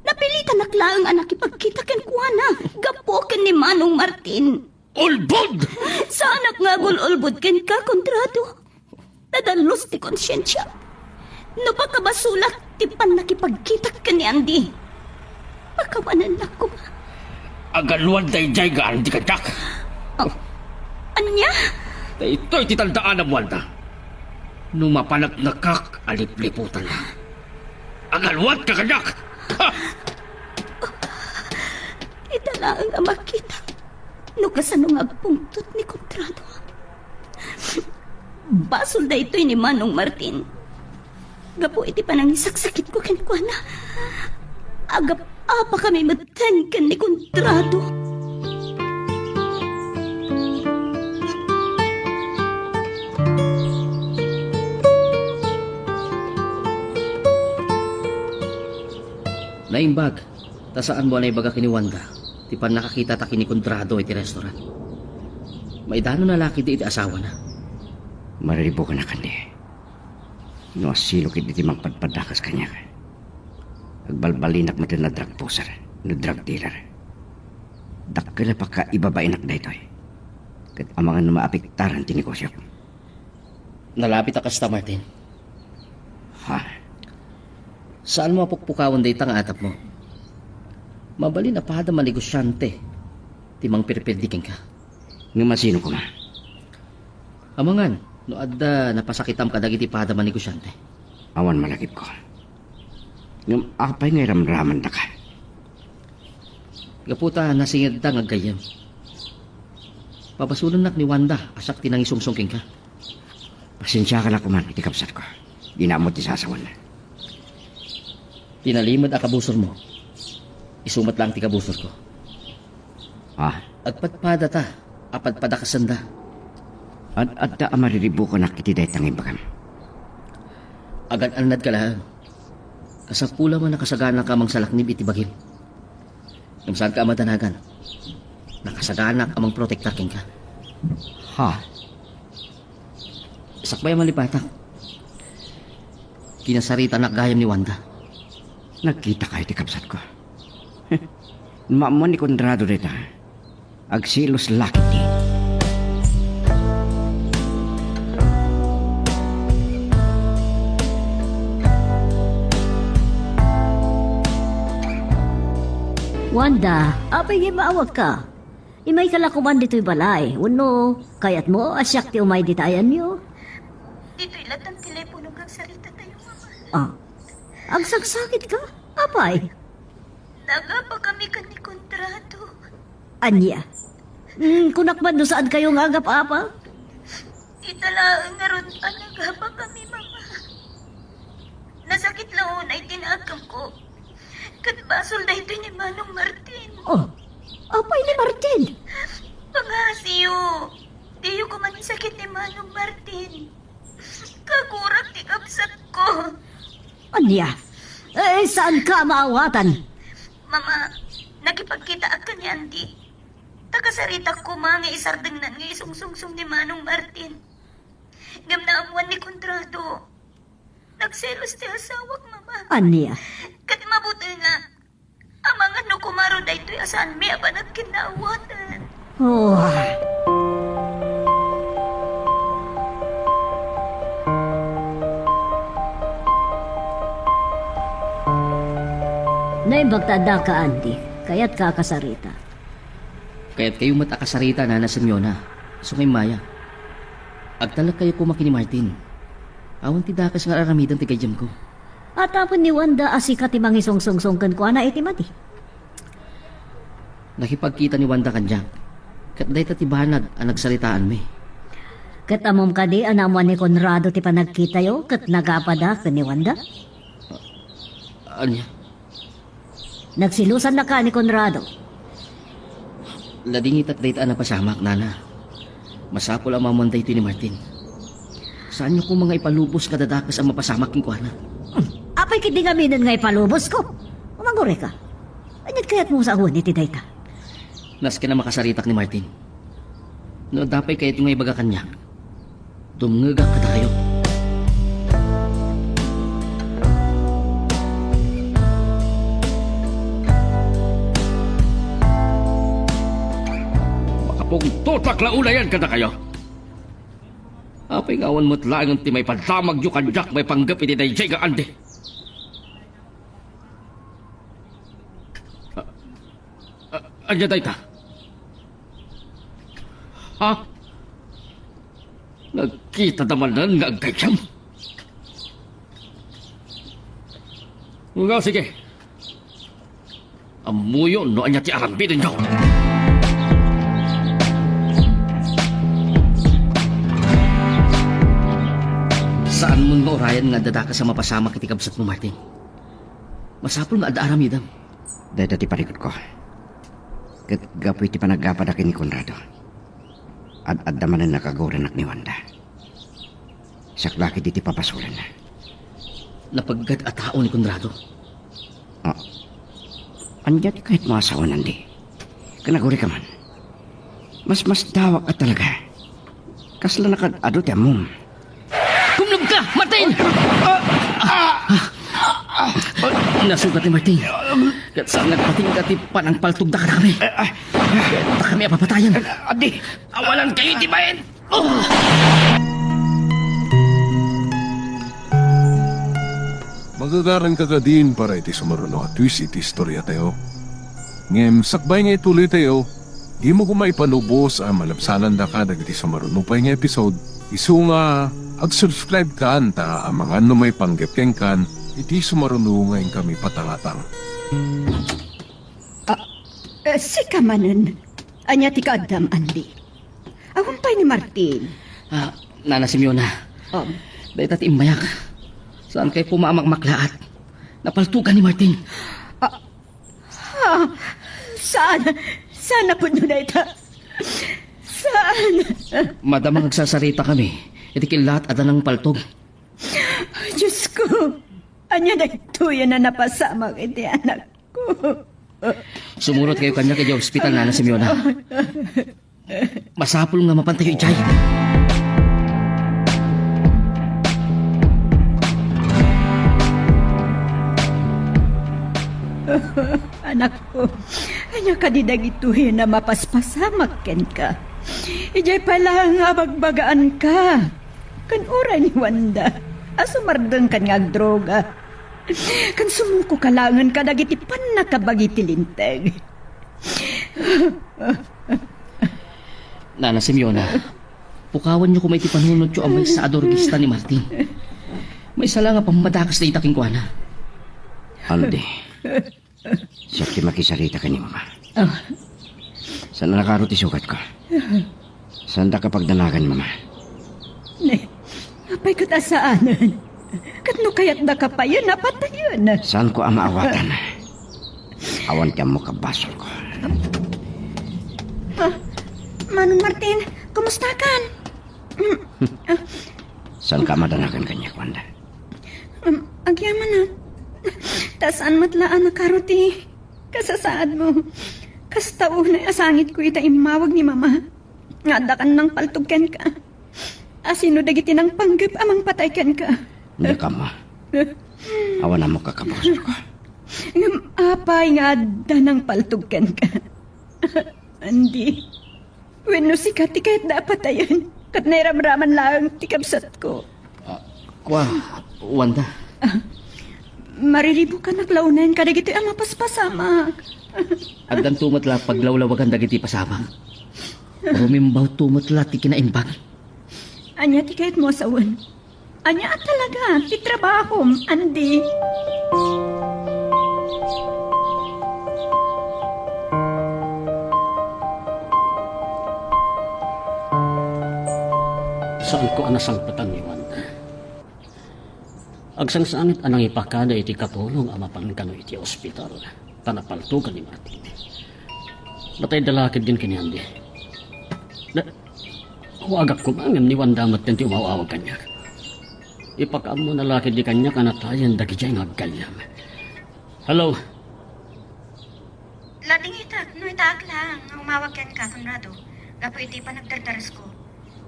Napilitanak laeng a nakipagkita kenkuana gapu ken ni Manong Martin. Ulbod! Saanak nga agul-ulbod kenka, Konrado. Nadalus ti konsiensiak. No pakabasolak ti pannakipagkitak ken ni Andy, pakawanennak koma. Agalwad daydiay nga Andy kaniak. Oh. Ania? Daytoy ti tandaanam, Wanda. No mapaneknekak a lipliputanna, agalwadka kaniak. Ha! Ita laeng a makita no kasano nga agpungtot ni Konrado. Basol daytoy ni Manong Martin. Gapu iti panangisaksakitko kenkuana, agap-apakami metten ken ni Konrado. Naimbag, ta saanmo a naibaga ken ni Wanda ti Ti pannakakitata ken ni Conrado iti restaurant. Maidano na la ketdi iti asawana. Mariribukanak, Andy. No asino ketdi ti mangpadpaddakas kaniak, agbalbalinak met no drug pusher, no drug dealer. Dakkel a pakaibabainak daytoy. Ket amangan no maapektaran ti negosiok. Nalabit a kasta, Martin. Ha? Saanmo a pukpukawen dayta nga atapmo. Mabalin a pada manegosiante ti mangperperdi kenka. Ngem asino koma? Amangan no adda napasakitam kadagiti pada manegosiante. Awan malagipko. Ngem apay nga iramramandaka? Gapu ta nasingedda nga aggayyem. Pabasolennak ni Wanda a siak ti nangisungsong kenka. Pasensiakan a koman iti kabsatko. Dina ammo ti sasawen. Ti nalimed a kabusormo, isu met laeng ti kabusorko. Ah? Agpadpadata a padpadakesenda. Ad-adda a mariribukanak iti dayta nga imbagam. Agan-annadka laeng. Kasapulam a nakasaganaka a mangsalaknib iti bagim. Ngem saanka a madanagan. Nakasaganak a mangprotektar kenka. Ha? Sakbay a malipatak, kinasaritanak gayam ni Wanda. Nagkitaka iti kabsatko. Maammuan ni Conrado dayta. Agselos la ketdi. Wanda, apay nga immaawagka? Imayka la koman ditoy balay, wenno kayatmo a siak ti umay dita ayanyo? Ditoy latta ti telepono nga agsaritatayo, Mama. Ah, agsaksakitka? Apay? Nagapakami ken ni Conrado. Ania? Mm, kunak man no saankayo nga agap-apa? Ita laeng ngarud a nagapakami, Mama. Nasakit la unay ti nakemko. Ket basol daytoy ni Manong Martin. Oh, apay ni Martin? Pangngasiyo, diyo koman isakit ni Manong Martin. Kagurak ti kabsatko. Ania? Eh, saanka a maawatan? Mama, nakipagkitaak ken ni Andy. Ta kasaritak koma nga isardengnan nga isungsungsong ni Manong Martin. Ngem naammuan ni Conrado. Nagselos ti asawak, Mama. Ania? Ket mabutengak. Amangan no kumaro daytoy a saanmi a panagkinnaawatan. Oh. Naimbag ta addaka, Andy. Kayatka a kasarita. Kayatkayo met a kasarita, Nana Simeona. Isu nga immaya. Agtalekkayo koma ken ni Martin. Awan ti dakes nga ar-aramiden ti gayyemko. Atapon ni Wanda a sika ti mangisungsungsong kenkuana iti madi. Nakipagkita ni Wanda kaniak, ket dayta ti banag a nagsaritaanmi. Ket ammom kadi a naammuan ni Conrado ti panagkitayo ket nagapada ken ni Wanda? Ania? Nagselosannaka ni Conrado. Ladingitak dayta a napasamak, Nana. Masapul a maammuan daytoy ni Martin. Saanyo koma nga ipalubos nga adda dakes a mapasamak kenkuana. Hmm. Apay ketdi ngamin nga ipalubosko? Umagureka. Ania't kayatmo nga sawen iti dayta? Nasken a makasaritak ni Martin. No adda pay kayatyo nga ibaga kaniak, dumngegak kadakayo. Makapungtotak la unayen kadakayo. Apay nga awan met laeng ti maipadamagyo kaniak maipanggep iti daydiay nga Andy? Ah, ah, ania dayta? Ha? Nagkitada manen nga aggayyem? Nga, sige. Ammoyo no ania ti arambidenyo. Saan mon nga urayen nga adda dakes a mapasamak iti kabsatmo, Martin. Masapul nga adda aramidem. Dayta ti parikutko. Ket gapu iti panagapada ken ni Conrado, ad-adda manen a kagurenak ni Wanda. Siak la ketdi ti pabasolenna. Napeggad a tao ni Conrado. Ah, ania ti kayatmo a sawen, Andy? Ken agurika man. Masmasdawak a talaga. Kasla nakad-adu ti ammom. Kumlubka, Martin! Nasugat ni Martin. Ket saan nga agpatingga ti panangpaltogda kadakami. Ket dakami a papatayen. Adi, awanan kayo iti bayan. Oh! Magagaran ka kadin para iti sumaruno a twist iti istoriatayo. Ngem sakbay nga ituloytayo, dimo koma ipanubos a malabsanandaka dagiti sumaruno pay nga episode, isu nga ag-subscribe kan ta amangan no maipanggep kenkan iti sumaruno nga inkami patangatang. Ah, eh, sika manen. Ania ti kaaddam, Andy? Awan pay ni Martin. Ah, Nana Simeona. Um. Dayta ti immayak. Saan kay puma a makmaklaat? Napaltugan ni Martin. Ah, ah, saan? Saan a pudno dayta? Saan? Madama nga agsasarita kami iti killaat a danang paltog. Diyos ko, ania daytoy a napasamak iti anak ko? Sumurot kayo kaniak idiay ospital, Nana Simeona. Masapul nga mapantayo idiay. Anakko, ania kadi dagitoy a mapaspasamak kenka? Idiay pay laeng nga abagbagaanka ken uray ni Wanda a sumardengkan nga agdroga. Ken sumukoka laengen kadagiti pannakabagi ti Linteg. Nana Simeona, pukawanyo koma iti panunotyo a maysa a durogista ni Martin. Maysa la nga pammadakas dayta kenkuana. Andy, siak ti makisarita ken ni Mama. Ah. Saan a nakaro ti sugatko? Saandaka pagdanagan, Mama? Ne, apay ket a saanen? Ket no kayatdaka payen a patayen? Saanko a maawatan. Awan ti ammok a basolko. Ah, Manong Martin, kumustakan? Saanka a madanagan kaniak, Wanda? Um, agyamanak. Ta saan met la a nakaro ti kasasaadmo. Kasta unay a sangitko ita immawag ni Mama nga adda kan nangpaltog kenka. Asino dagiti nangpanggep a mangpatay kenka? Ania koma? Awan ammok a kabasolko. Ngem apay nga adda nangpaltog kenka? Andy, wenno sika ti kayatda a patayen, ket nairamraman laeng ti kabsatko. Ah, kua, Wanda. Ah, mariribukanak la unayen kadagitoy a mapaspasamak. Addanto met la paglawlawagan dagiti pasamak. Rumimbawto met la ti kinaimbag. Ania ti kayatmo a sawen? Ania a talaga ti trabahom, Andy? Saanko a nasangpetan ni Wanda. Agsangsangit a nangipakada iti katulong a mapan kano iti ospital ta napaltogan ni Martin. Natayda la ketdin ken ni Andy. Na, Awagak koma ngem ni Wanda met ti umaw-awag kaniak. Ipakaammona la ketdi kaniak a natayen dagidiay nga aggayyem. Hello? Ladingitek no itaak laeng nga umawag kenka, Conrado, gapu iti panagdardaresko.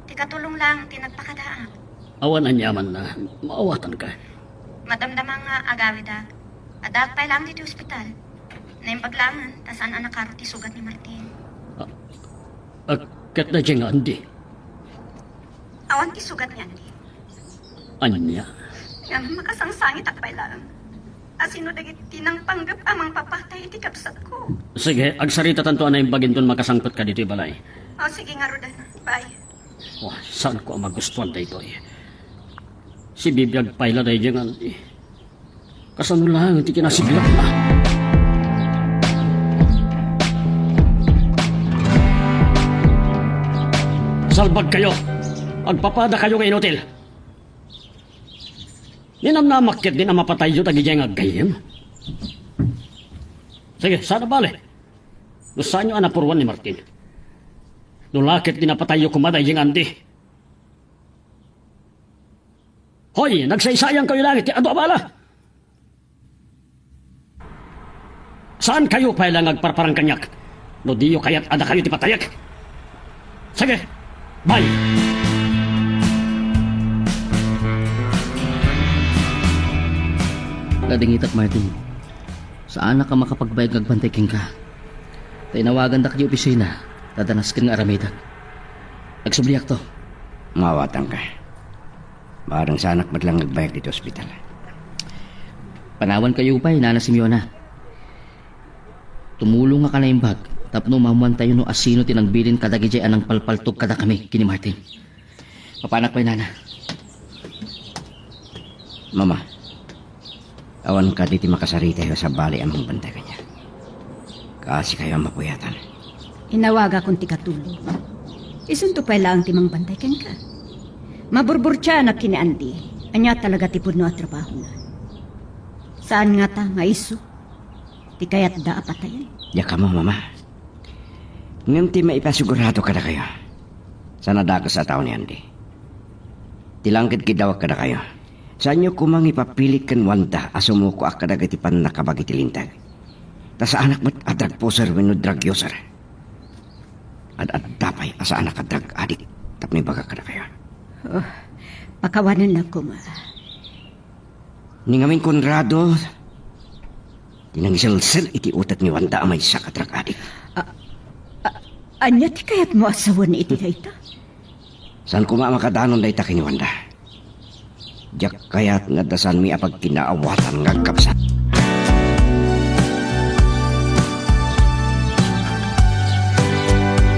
Ti katulong laeng ti nagpakadaak. Awan aniamanna, maawatanka. Madamdama nga agawidak. Addaak pay laeng ditoy ospital. Naimbag laengen ta saan a nakaro ti sugat ni Martin. Ah, ah, ket daydiay nga Andy? Awan ti sugat ni Andy. Ania? Ngem makasangsangitak pay laeng. Asino dagiti nangpanggep a mangpapatay iti kabsatko? Sige, agsaritatanto a naimbag inton makasangpetka ditoy balay. O, sige ngaruden. Bye. Wa, saanko a magustuan daytoy. Sibibiag pay la daydiay nga Andy. Kasano laeng ti kinasiglakna? Salbagkayo! Agpapadakayo nga inutil! Ninamnamak ketdin a mapatayyo dagidiay nga aggayyem? Sige, saan a bale. No saanyo a napuruan ni Martin. No la ketdin a patayyo koma daydiay nga Andy. Hoy, nagsaysayankayo laeng iti adu a bala! Saankayo pay la nga agparparang kaniak? No diyo kayat a dakayo ti patayak. Sige, bye! Nadingitak, Martin. Saanak a makapagbayag nga agbantay kenka. Ta inawagandak idiay opisina, ta danasken nga aramidek. Agsubliakto. Maawatanka. Bareng saanak met laeng nga agbayag idiay ospital. Panawankayo pay, Nana Simeona. Tumulongak a naimbag tapno maammoantayo no asino ti nagbilin kadagidiay a nangpalpaltog kadakami ken ni Martin. Mapanak pay, Nana. Mama, awan kadi ti makasaritayo a sabali a mangbantay kaniak. Kaasikayo a mapuyatan. Inawagakon ti katulong. Isunto pay laeng ti mangbantay kenka. Maburburtianak ken ni Andy. Ania talaga ti pudno a trabahona? Saan ngata nga isu ti kayatda a patayen? Diak ammo, Mama. Ngem ti maipasigurado kadakayo, saan a dakes a tao ni Andy. Ti langked kiddawak kadakayo, saanyo koma nga ipapilit ken Wanda a sumukoak kadagiti pannakabag iti linteg. Ta saanak met a drug pusher wenno drug user. Ad-adda pay a saanak a drug addict tapno ibagak kadakayo. Oh, pakawanennak koma. Ni ngamin Conrado ti nangiselsel iti utek ni Wanda a maysa a drug addict. A-, a-, ania ti kayatmo a sawen iti dayta? Saan koma a makadanon dayta ken ni Wanda. Diak kayat nga adda saanmi a pagkinaawatan nga agkabsat.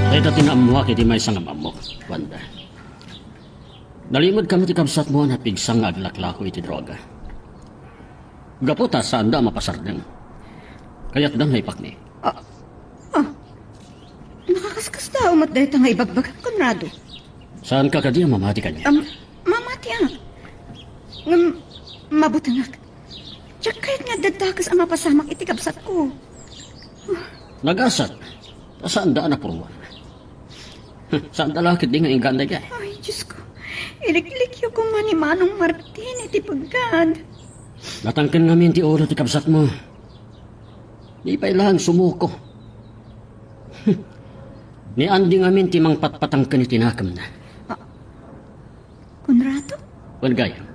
Dayta ti naammoak iti maysa nga maammok, Wanda. Nalimedkami ti kabsatmo a napigsa nga aglaklako iti droga. Gapu ta saanda a mapasardeng, kayatda nga ipakni. Ah, ah. Nakakaskasdaaw met dayta nga ibagbagak, Conrado. Saanka kadi a mamati kaniak? Am, mamatiak. Ngem, mabutengak. Diak kayat nga adda dakes a mapasamak iti kabsatko. Nagasat, ta saanda a napurwan. Saanda la ketdi nga inggana daydiay. Ay, Diosko. Iliklikyo koma ni Manong Martin iti peggad. Natangken ngamin ti ulo ti kabsatmo. Di pay laeng sumuko. Ni Andy ngamin ti mangpatpatangken iti nakemna. Ah, Conrado? Wen gayam.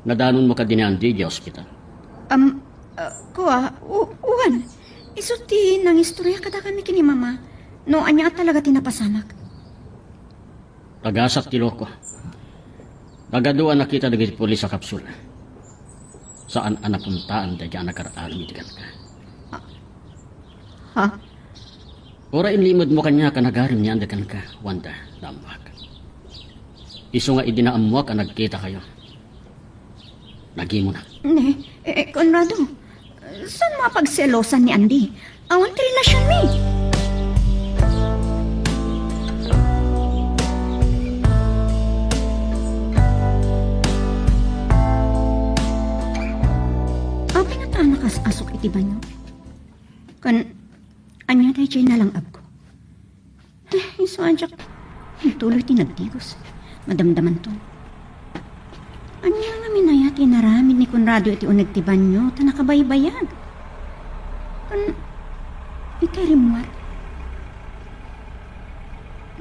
Nadanonmo kadi ni Andy idiay ospital? Am, ah, kua, u-, wen. Isu ti nangistorya kadakami ken ni Mama no ania talaga ti napasamak. Nagasat ti loko. Nagadu a nakita dagiti pulis a kapsul. Saan a napuntaan daydiay a nagar-aram iti kenka. Ha? Uray inlimedmo kaniak a nagarim ni Andy kenka, Wanda, naammoak. Isu nga idi naammoak a nagkitakayo, nagimona. Ne, eh, Conrado, saan mo a pagselosan ni Andy? Awan ti relasionmi. Apay ngata a nakas-asuk iti banio? Kan, ania daydiay nalangabko? Eh, isu a diak intuloy ti nagdigos. Madamdamanton. Ania ngamin aya ti inaramid ni Conrado iti uneg ti banio ta nakabaybayag? Kan, itay rimmuar,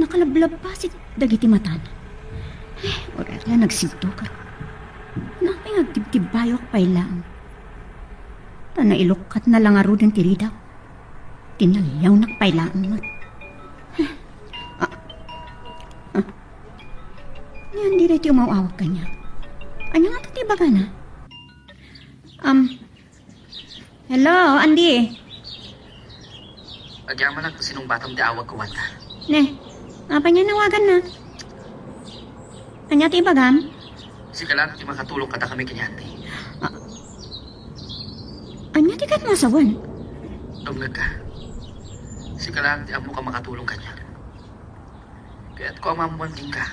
nakalablabbasit dagiti matana. Eh, uray la nagsigtukar. Napay nga agtibtibbayok pay laeng. Ta nailukkatna la ngaruden ti ridak. Tinaliawnak pay laeng met. Ah, ah. Ni Andy daytoy umaw-awag kaniak. Ania ngata ti ibagana? Am, hello, Andy. Agyamanak ta sinungbatam ti awagko, Wanda. Ne, apay nga inawagannak? Ania ti ibagam? Sika laeng ti makatulong kadakami ken ni Andy. Ah, ania ti kayatmo a sawen? Dumngegka. Sika laeng ti ammok a makatulong kaniak. Kayatko a maammoan kenka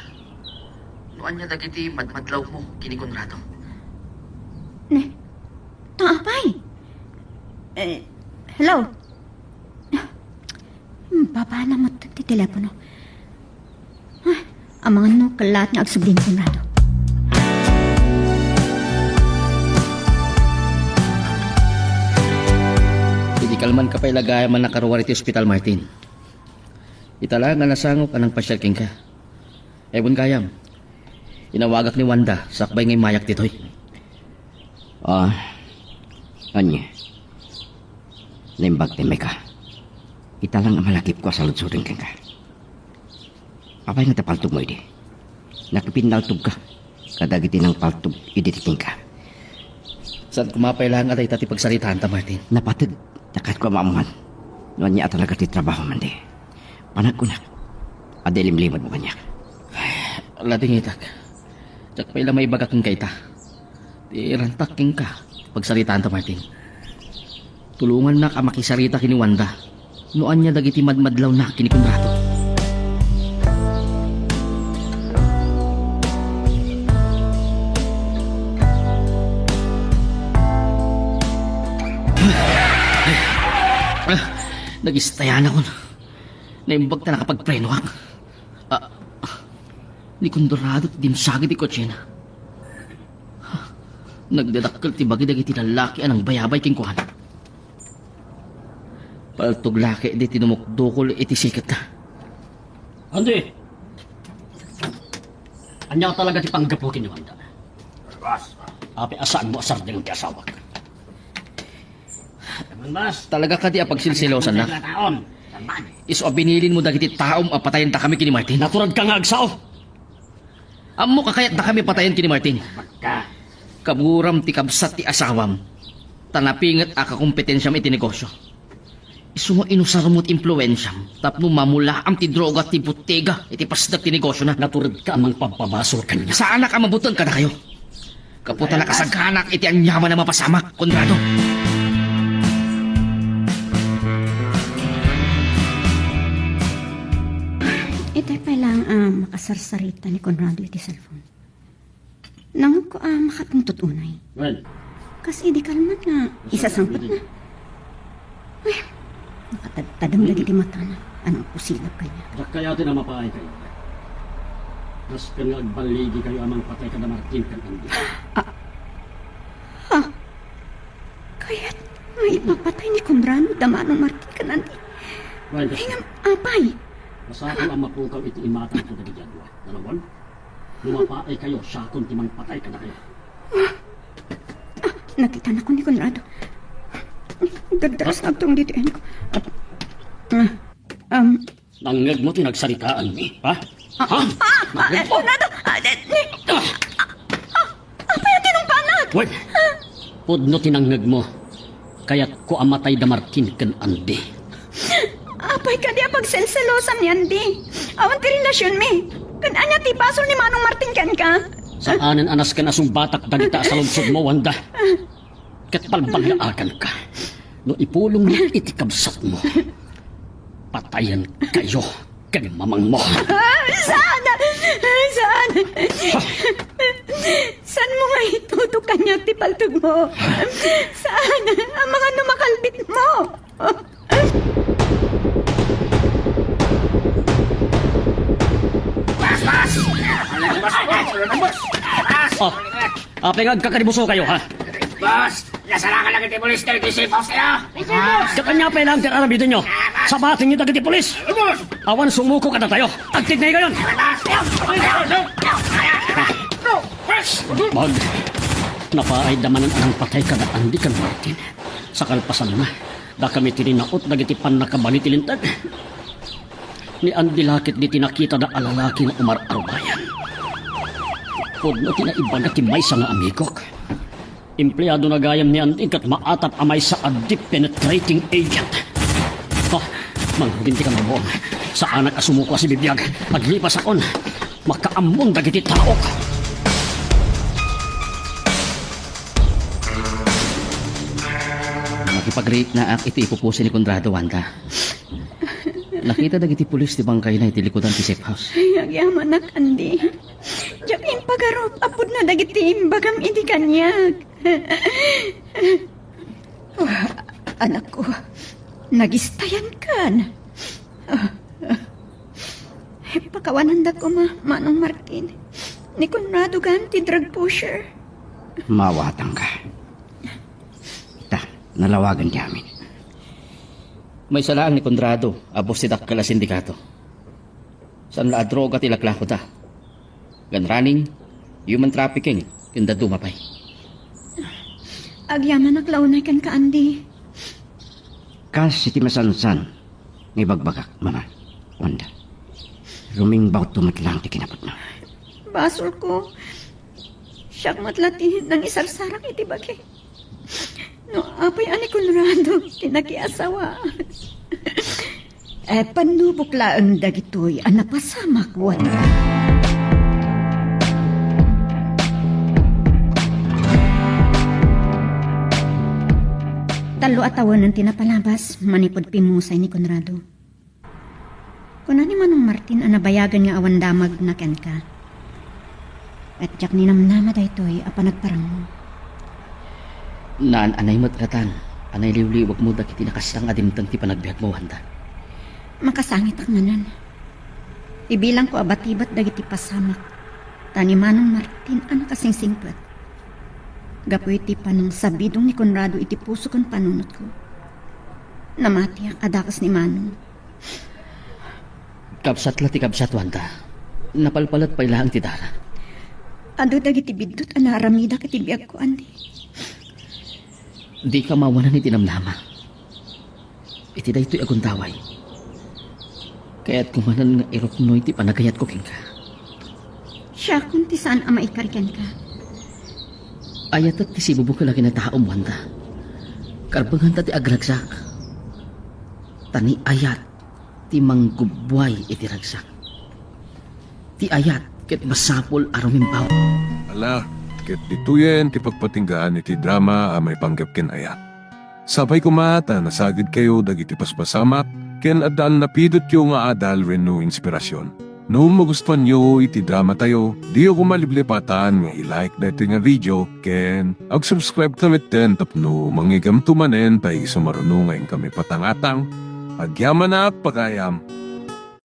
no ania dagiti madmadlawmo ken ni Conrado. Ne, ta apay? Eh, hello? Babana met ti telepono. Ah, amangan no kellaat nga agsubli ni Conrado. Idi Kalman ka pay la gayam a nakaruar iti ospital, Martin. Ita la nga nasangok a nangpasiar kenka. Ay, wen gayam, inawagak ni Wanda sakbay nga immayak ditoy. Ah, ania? Naimbag ti Mika. Ita lang a malagipko a saludsoden kenka. Apay nga ta paltogmo idi? Nakipinnaltogka kadagiti nangpaltog idi ti kenka. Saan koma pay laeng a dayta ti pagsaritaanta, Martin? Napateg ta kayatko a maammuan no ania a talaga ti trabahom, Andy. Panagkunak, adda ilimlimedmo kaniak. Ladingitak. Diak pay la maibaga kenka ita. Ti rantak kenka, pagsaritaanta, Martin. Tulongannak a makisarita ken ni Wanda no ania dagiti madmadlawna ken ni Conrado. Ah, nagistayanakon. Naimbag ta nakapagprenoak. Ah, ni Conrado ti dimsagi ti kotsena. Nagdadakkel ti bagi dagiti lallaki a nangbayabay kenkuana. Paltog la ketdi ti dumukdukol iti siketna. Andy! Ania talaga ti panggapu ken ni Wanda? Apay a saanmo a sardeng ti asawak? Talaga kadi a pagsilselosannak? Isu a binilinmo dagiti taom a patayen dakami ken ni Martin. Naturadka nga agsao! Ammok a kayat dakami patayen ken ni Martin. Kaburam ti kabsat ti asawam, ta napinget a kakompetensiam iti negosio. Isu nga inusarmo ti impluensiam tapno mamulaam ti droga ti bottega iti pasdek ti negosiona. Naturedka a mangpabbabasol kaniak. Saanak a mabuteng kadakayo. Gapu ta nakasaganak iti aniaman a mapasamak, Conrado. Itay pay laeng a makasarsarita ni Conrado iti cellphone. Nangngegko a makatungtod unay. Wen. Kas idi kalman nga isasangpetna. Ay, nakatadtadem dagiti matana. Anong pusilap kaniak? Diak kayaten a mapaay kayo. Kas ken nga agballigikayo a mangpatay kada Martin ken Andy. Ah. Ha? Kayat nga ipapatay ni Conrado da Manong Martin ken Andy? Wen, kas Ay, ngem, apay? Masapul a mapukaw iti imatangko dagiti adua. Nalawan? No mapaay kayo, siakon ti mangpatay kadakayo. Ah, nakitanak ni Conrado. Dardaras nga agturong ditoy, ayanko. Ah, um, Nangngegmo ti nagsaritaanmi, ha? Ah, Ha? ah, ah, Nangngegmo? Conrado! Ah, eh, ni, ah, ah, apay a tinungpanak? Wen, pudno ti nangngegmo. Kayatko a matay da Martin ken Andy. Apay kadi a pagselselosan ni Andy? Awan ti relasionmi. Ken ania ti basol ni Manong Martin kenka? Saanen a nasken a sungbatak dagita a saludsodmo, Wanda. Ket balbaliaaganka no ipulongmo iti kabsatmo. Patayenkayo ken mamangmo. Ah, saan? Saan? Saanmo nga itutok kaniak ti paltogmo? Saan? Amangan no makalbitmo. Boss, boss! Ano na, boss? Boss, ano na, boss? Boss! Oh, apay nga agkakaribuso kayo, ha? Boss, nasarakan lang iti pulis dagiti safe house tayo. Ket ania pay laeng ti ar-aramidenyo? Sabatenyo dagiti pulis. Boss! Awan sumuko kadatayo. Agtignay kayon. Boss! Bag, napaay da manen a nangpatay kada Andy ken Martin. Sa kalpasanna, dakami ti rinaut dagiti pannakabali ti linteg. Ni Andy la ketdi ti nakitada a lalaki nga umar-arubayan. Pudno ti naibaga ti maysa nga amigok. Empleadona gayam ni Andy ket maatap a maysa a deep penetrating agent. Ah, mangrugi ti kambubuong. Saanak a sumuko a sibibiag. Aglipasakon. Makaammon dagiti taok. Nakipagriiknaak iti ipupusi ni Conrado, Wanda. Nakita dagiti pulis ti bangkayna iti likudan ti safe house. Ay, agyamanak, Andy. Diak impagarup a pudno dagiti imbagam idi kaniak. Ah, anakko, nagistayankan. Ah, ah. Pakawananda koma, Manong Martin. Ni Conrado gayam ti drug pusher. Maawatangka. Ita, nalawagan ti amin. Maysa laeng ni Conrado a boss ti dakkel a sindikato. Saan la a droga ti laklakoda. Gun running, human trafficking, ken dadduma pay. Agyamanak la unay kenka, Andy. Kas iti masansan nga ibagbagak, Mama, Wanda. Rumingbawto met laeng ti kinapudno. Basolko. Siak met la ti nangisarsarak iti bagi. No apay a ni Conrado ti nakiasawa. Eh, pannubok laeng dagitoy a napasamak, Wanda. Tallo a tawenen ti napalabas manipud pimmusay ni Conrado. Kuna ni Manong Martin a nabayagen nga awan damagna kenka. Ket diak ninamnama daytoy a panagparangmo. Naan-anay met ngatan a nailiwliwagmo dagiti nakastang a dimteng ti panagbiagmo, Wanda. Makasangitak manen. Ibilangko a batibet dagiti pasamak ta ni Manong Martin a nakasingsingpet. Gapu iti panangsabidong ni Conrado iti puso ken panunotko. Namatiak a dakes ni Manong. Kabsat la ti kabsat, Wanda. Napalpalet pay laeng ti dara. Adu dagiti biddut a naaramidak iti biagko, Andy. Dika mawanan iti namnama. Iti daytoy a gundaway, kayatko manen nga iruknoy ti panagayatko kenka. Siakon ti saan a maikari kenka. Ayatek ti sibubukel a kinataom, Wanda. Karbenganta ti agragsak. Ta ni ayat ti manggubbuay iti ragsak. Ti ayat ket masapul a rumimbaw. Ala, ket ditoyen ti pagpatinggaan iti drama a maipanggep ken ayat. Sapay koma ta nasagidkayo dagiti paspasamak ken adda a napidotyo nga adal wenno inspirasyon. No magustuanyo iti dramatayo, diyo koma liplipatan nga i-like daytoy nga video ken ag-subscribe ta metten tapno mangigamto manen pay isu maruno nga inkami patangatang. Agyamanak pagayam.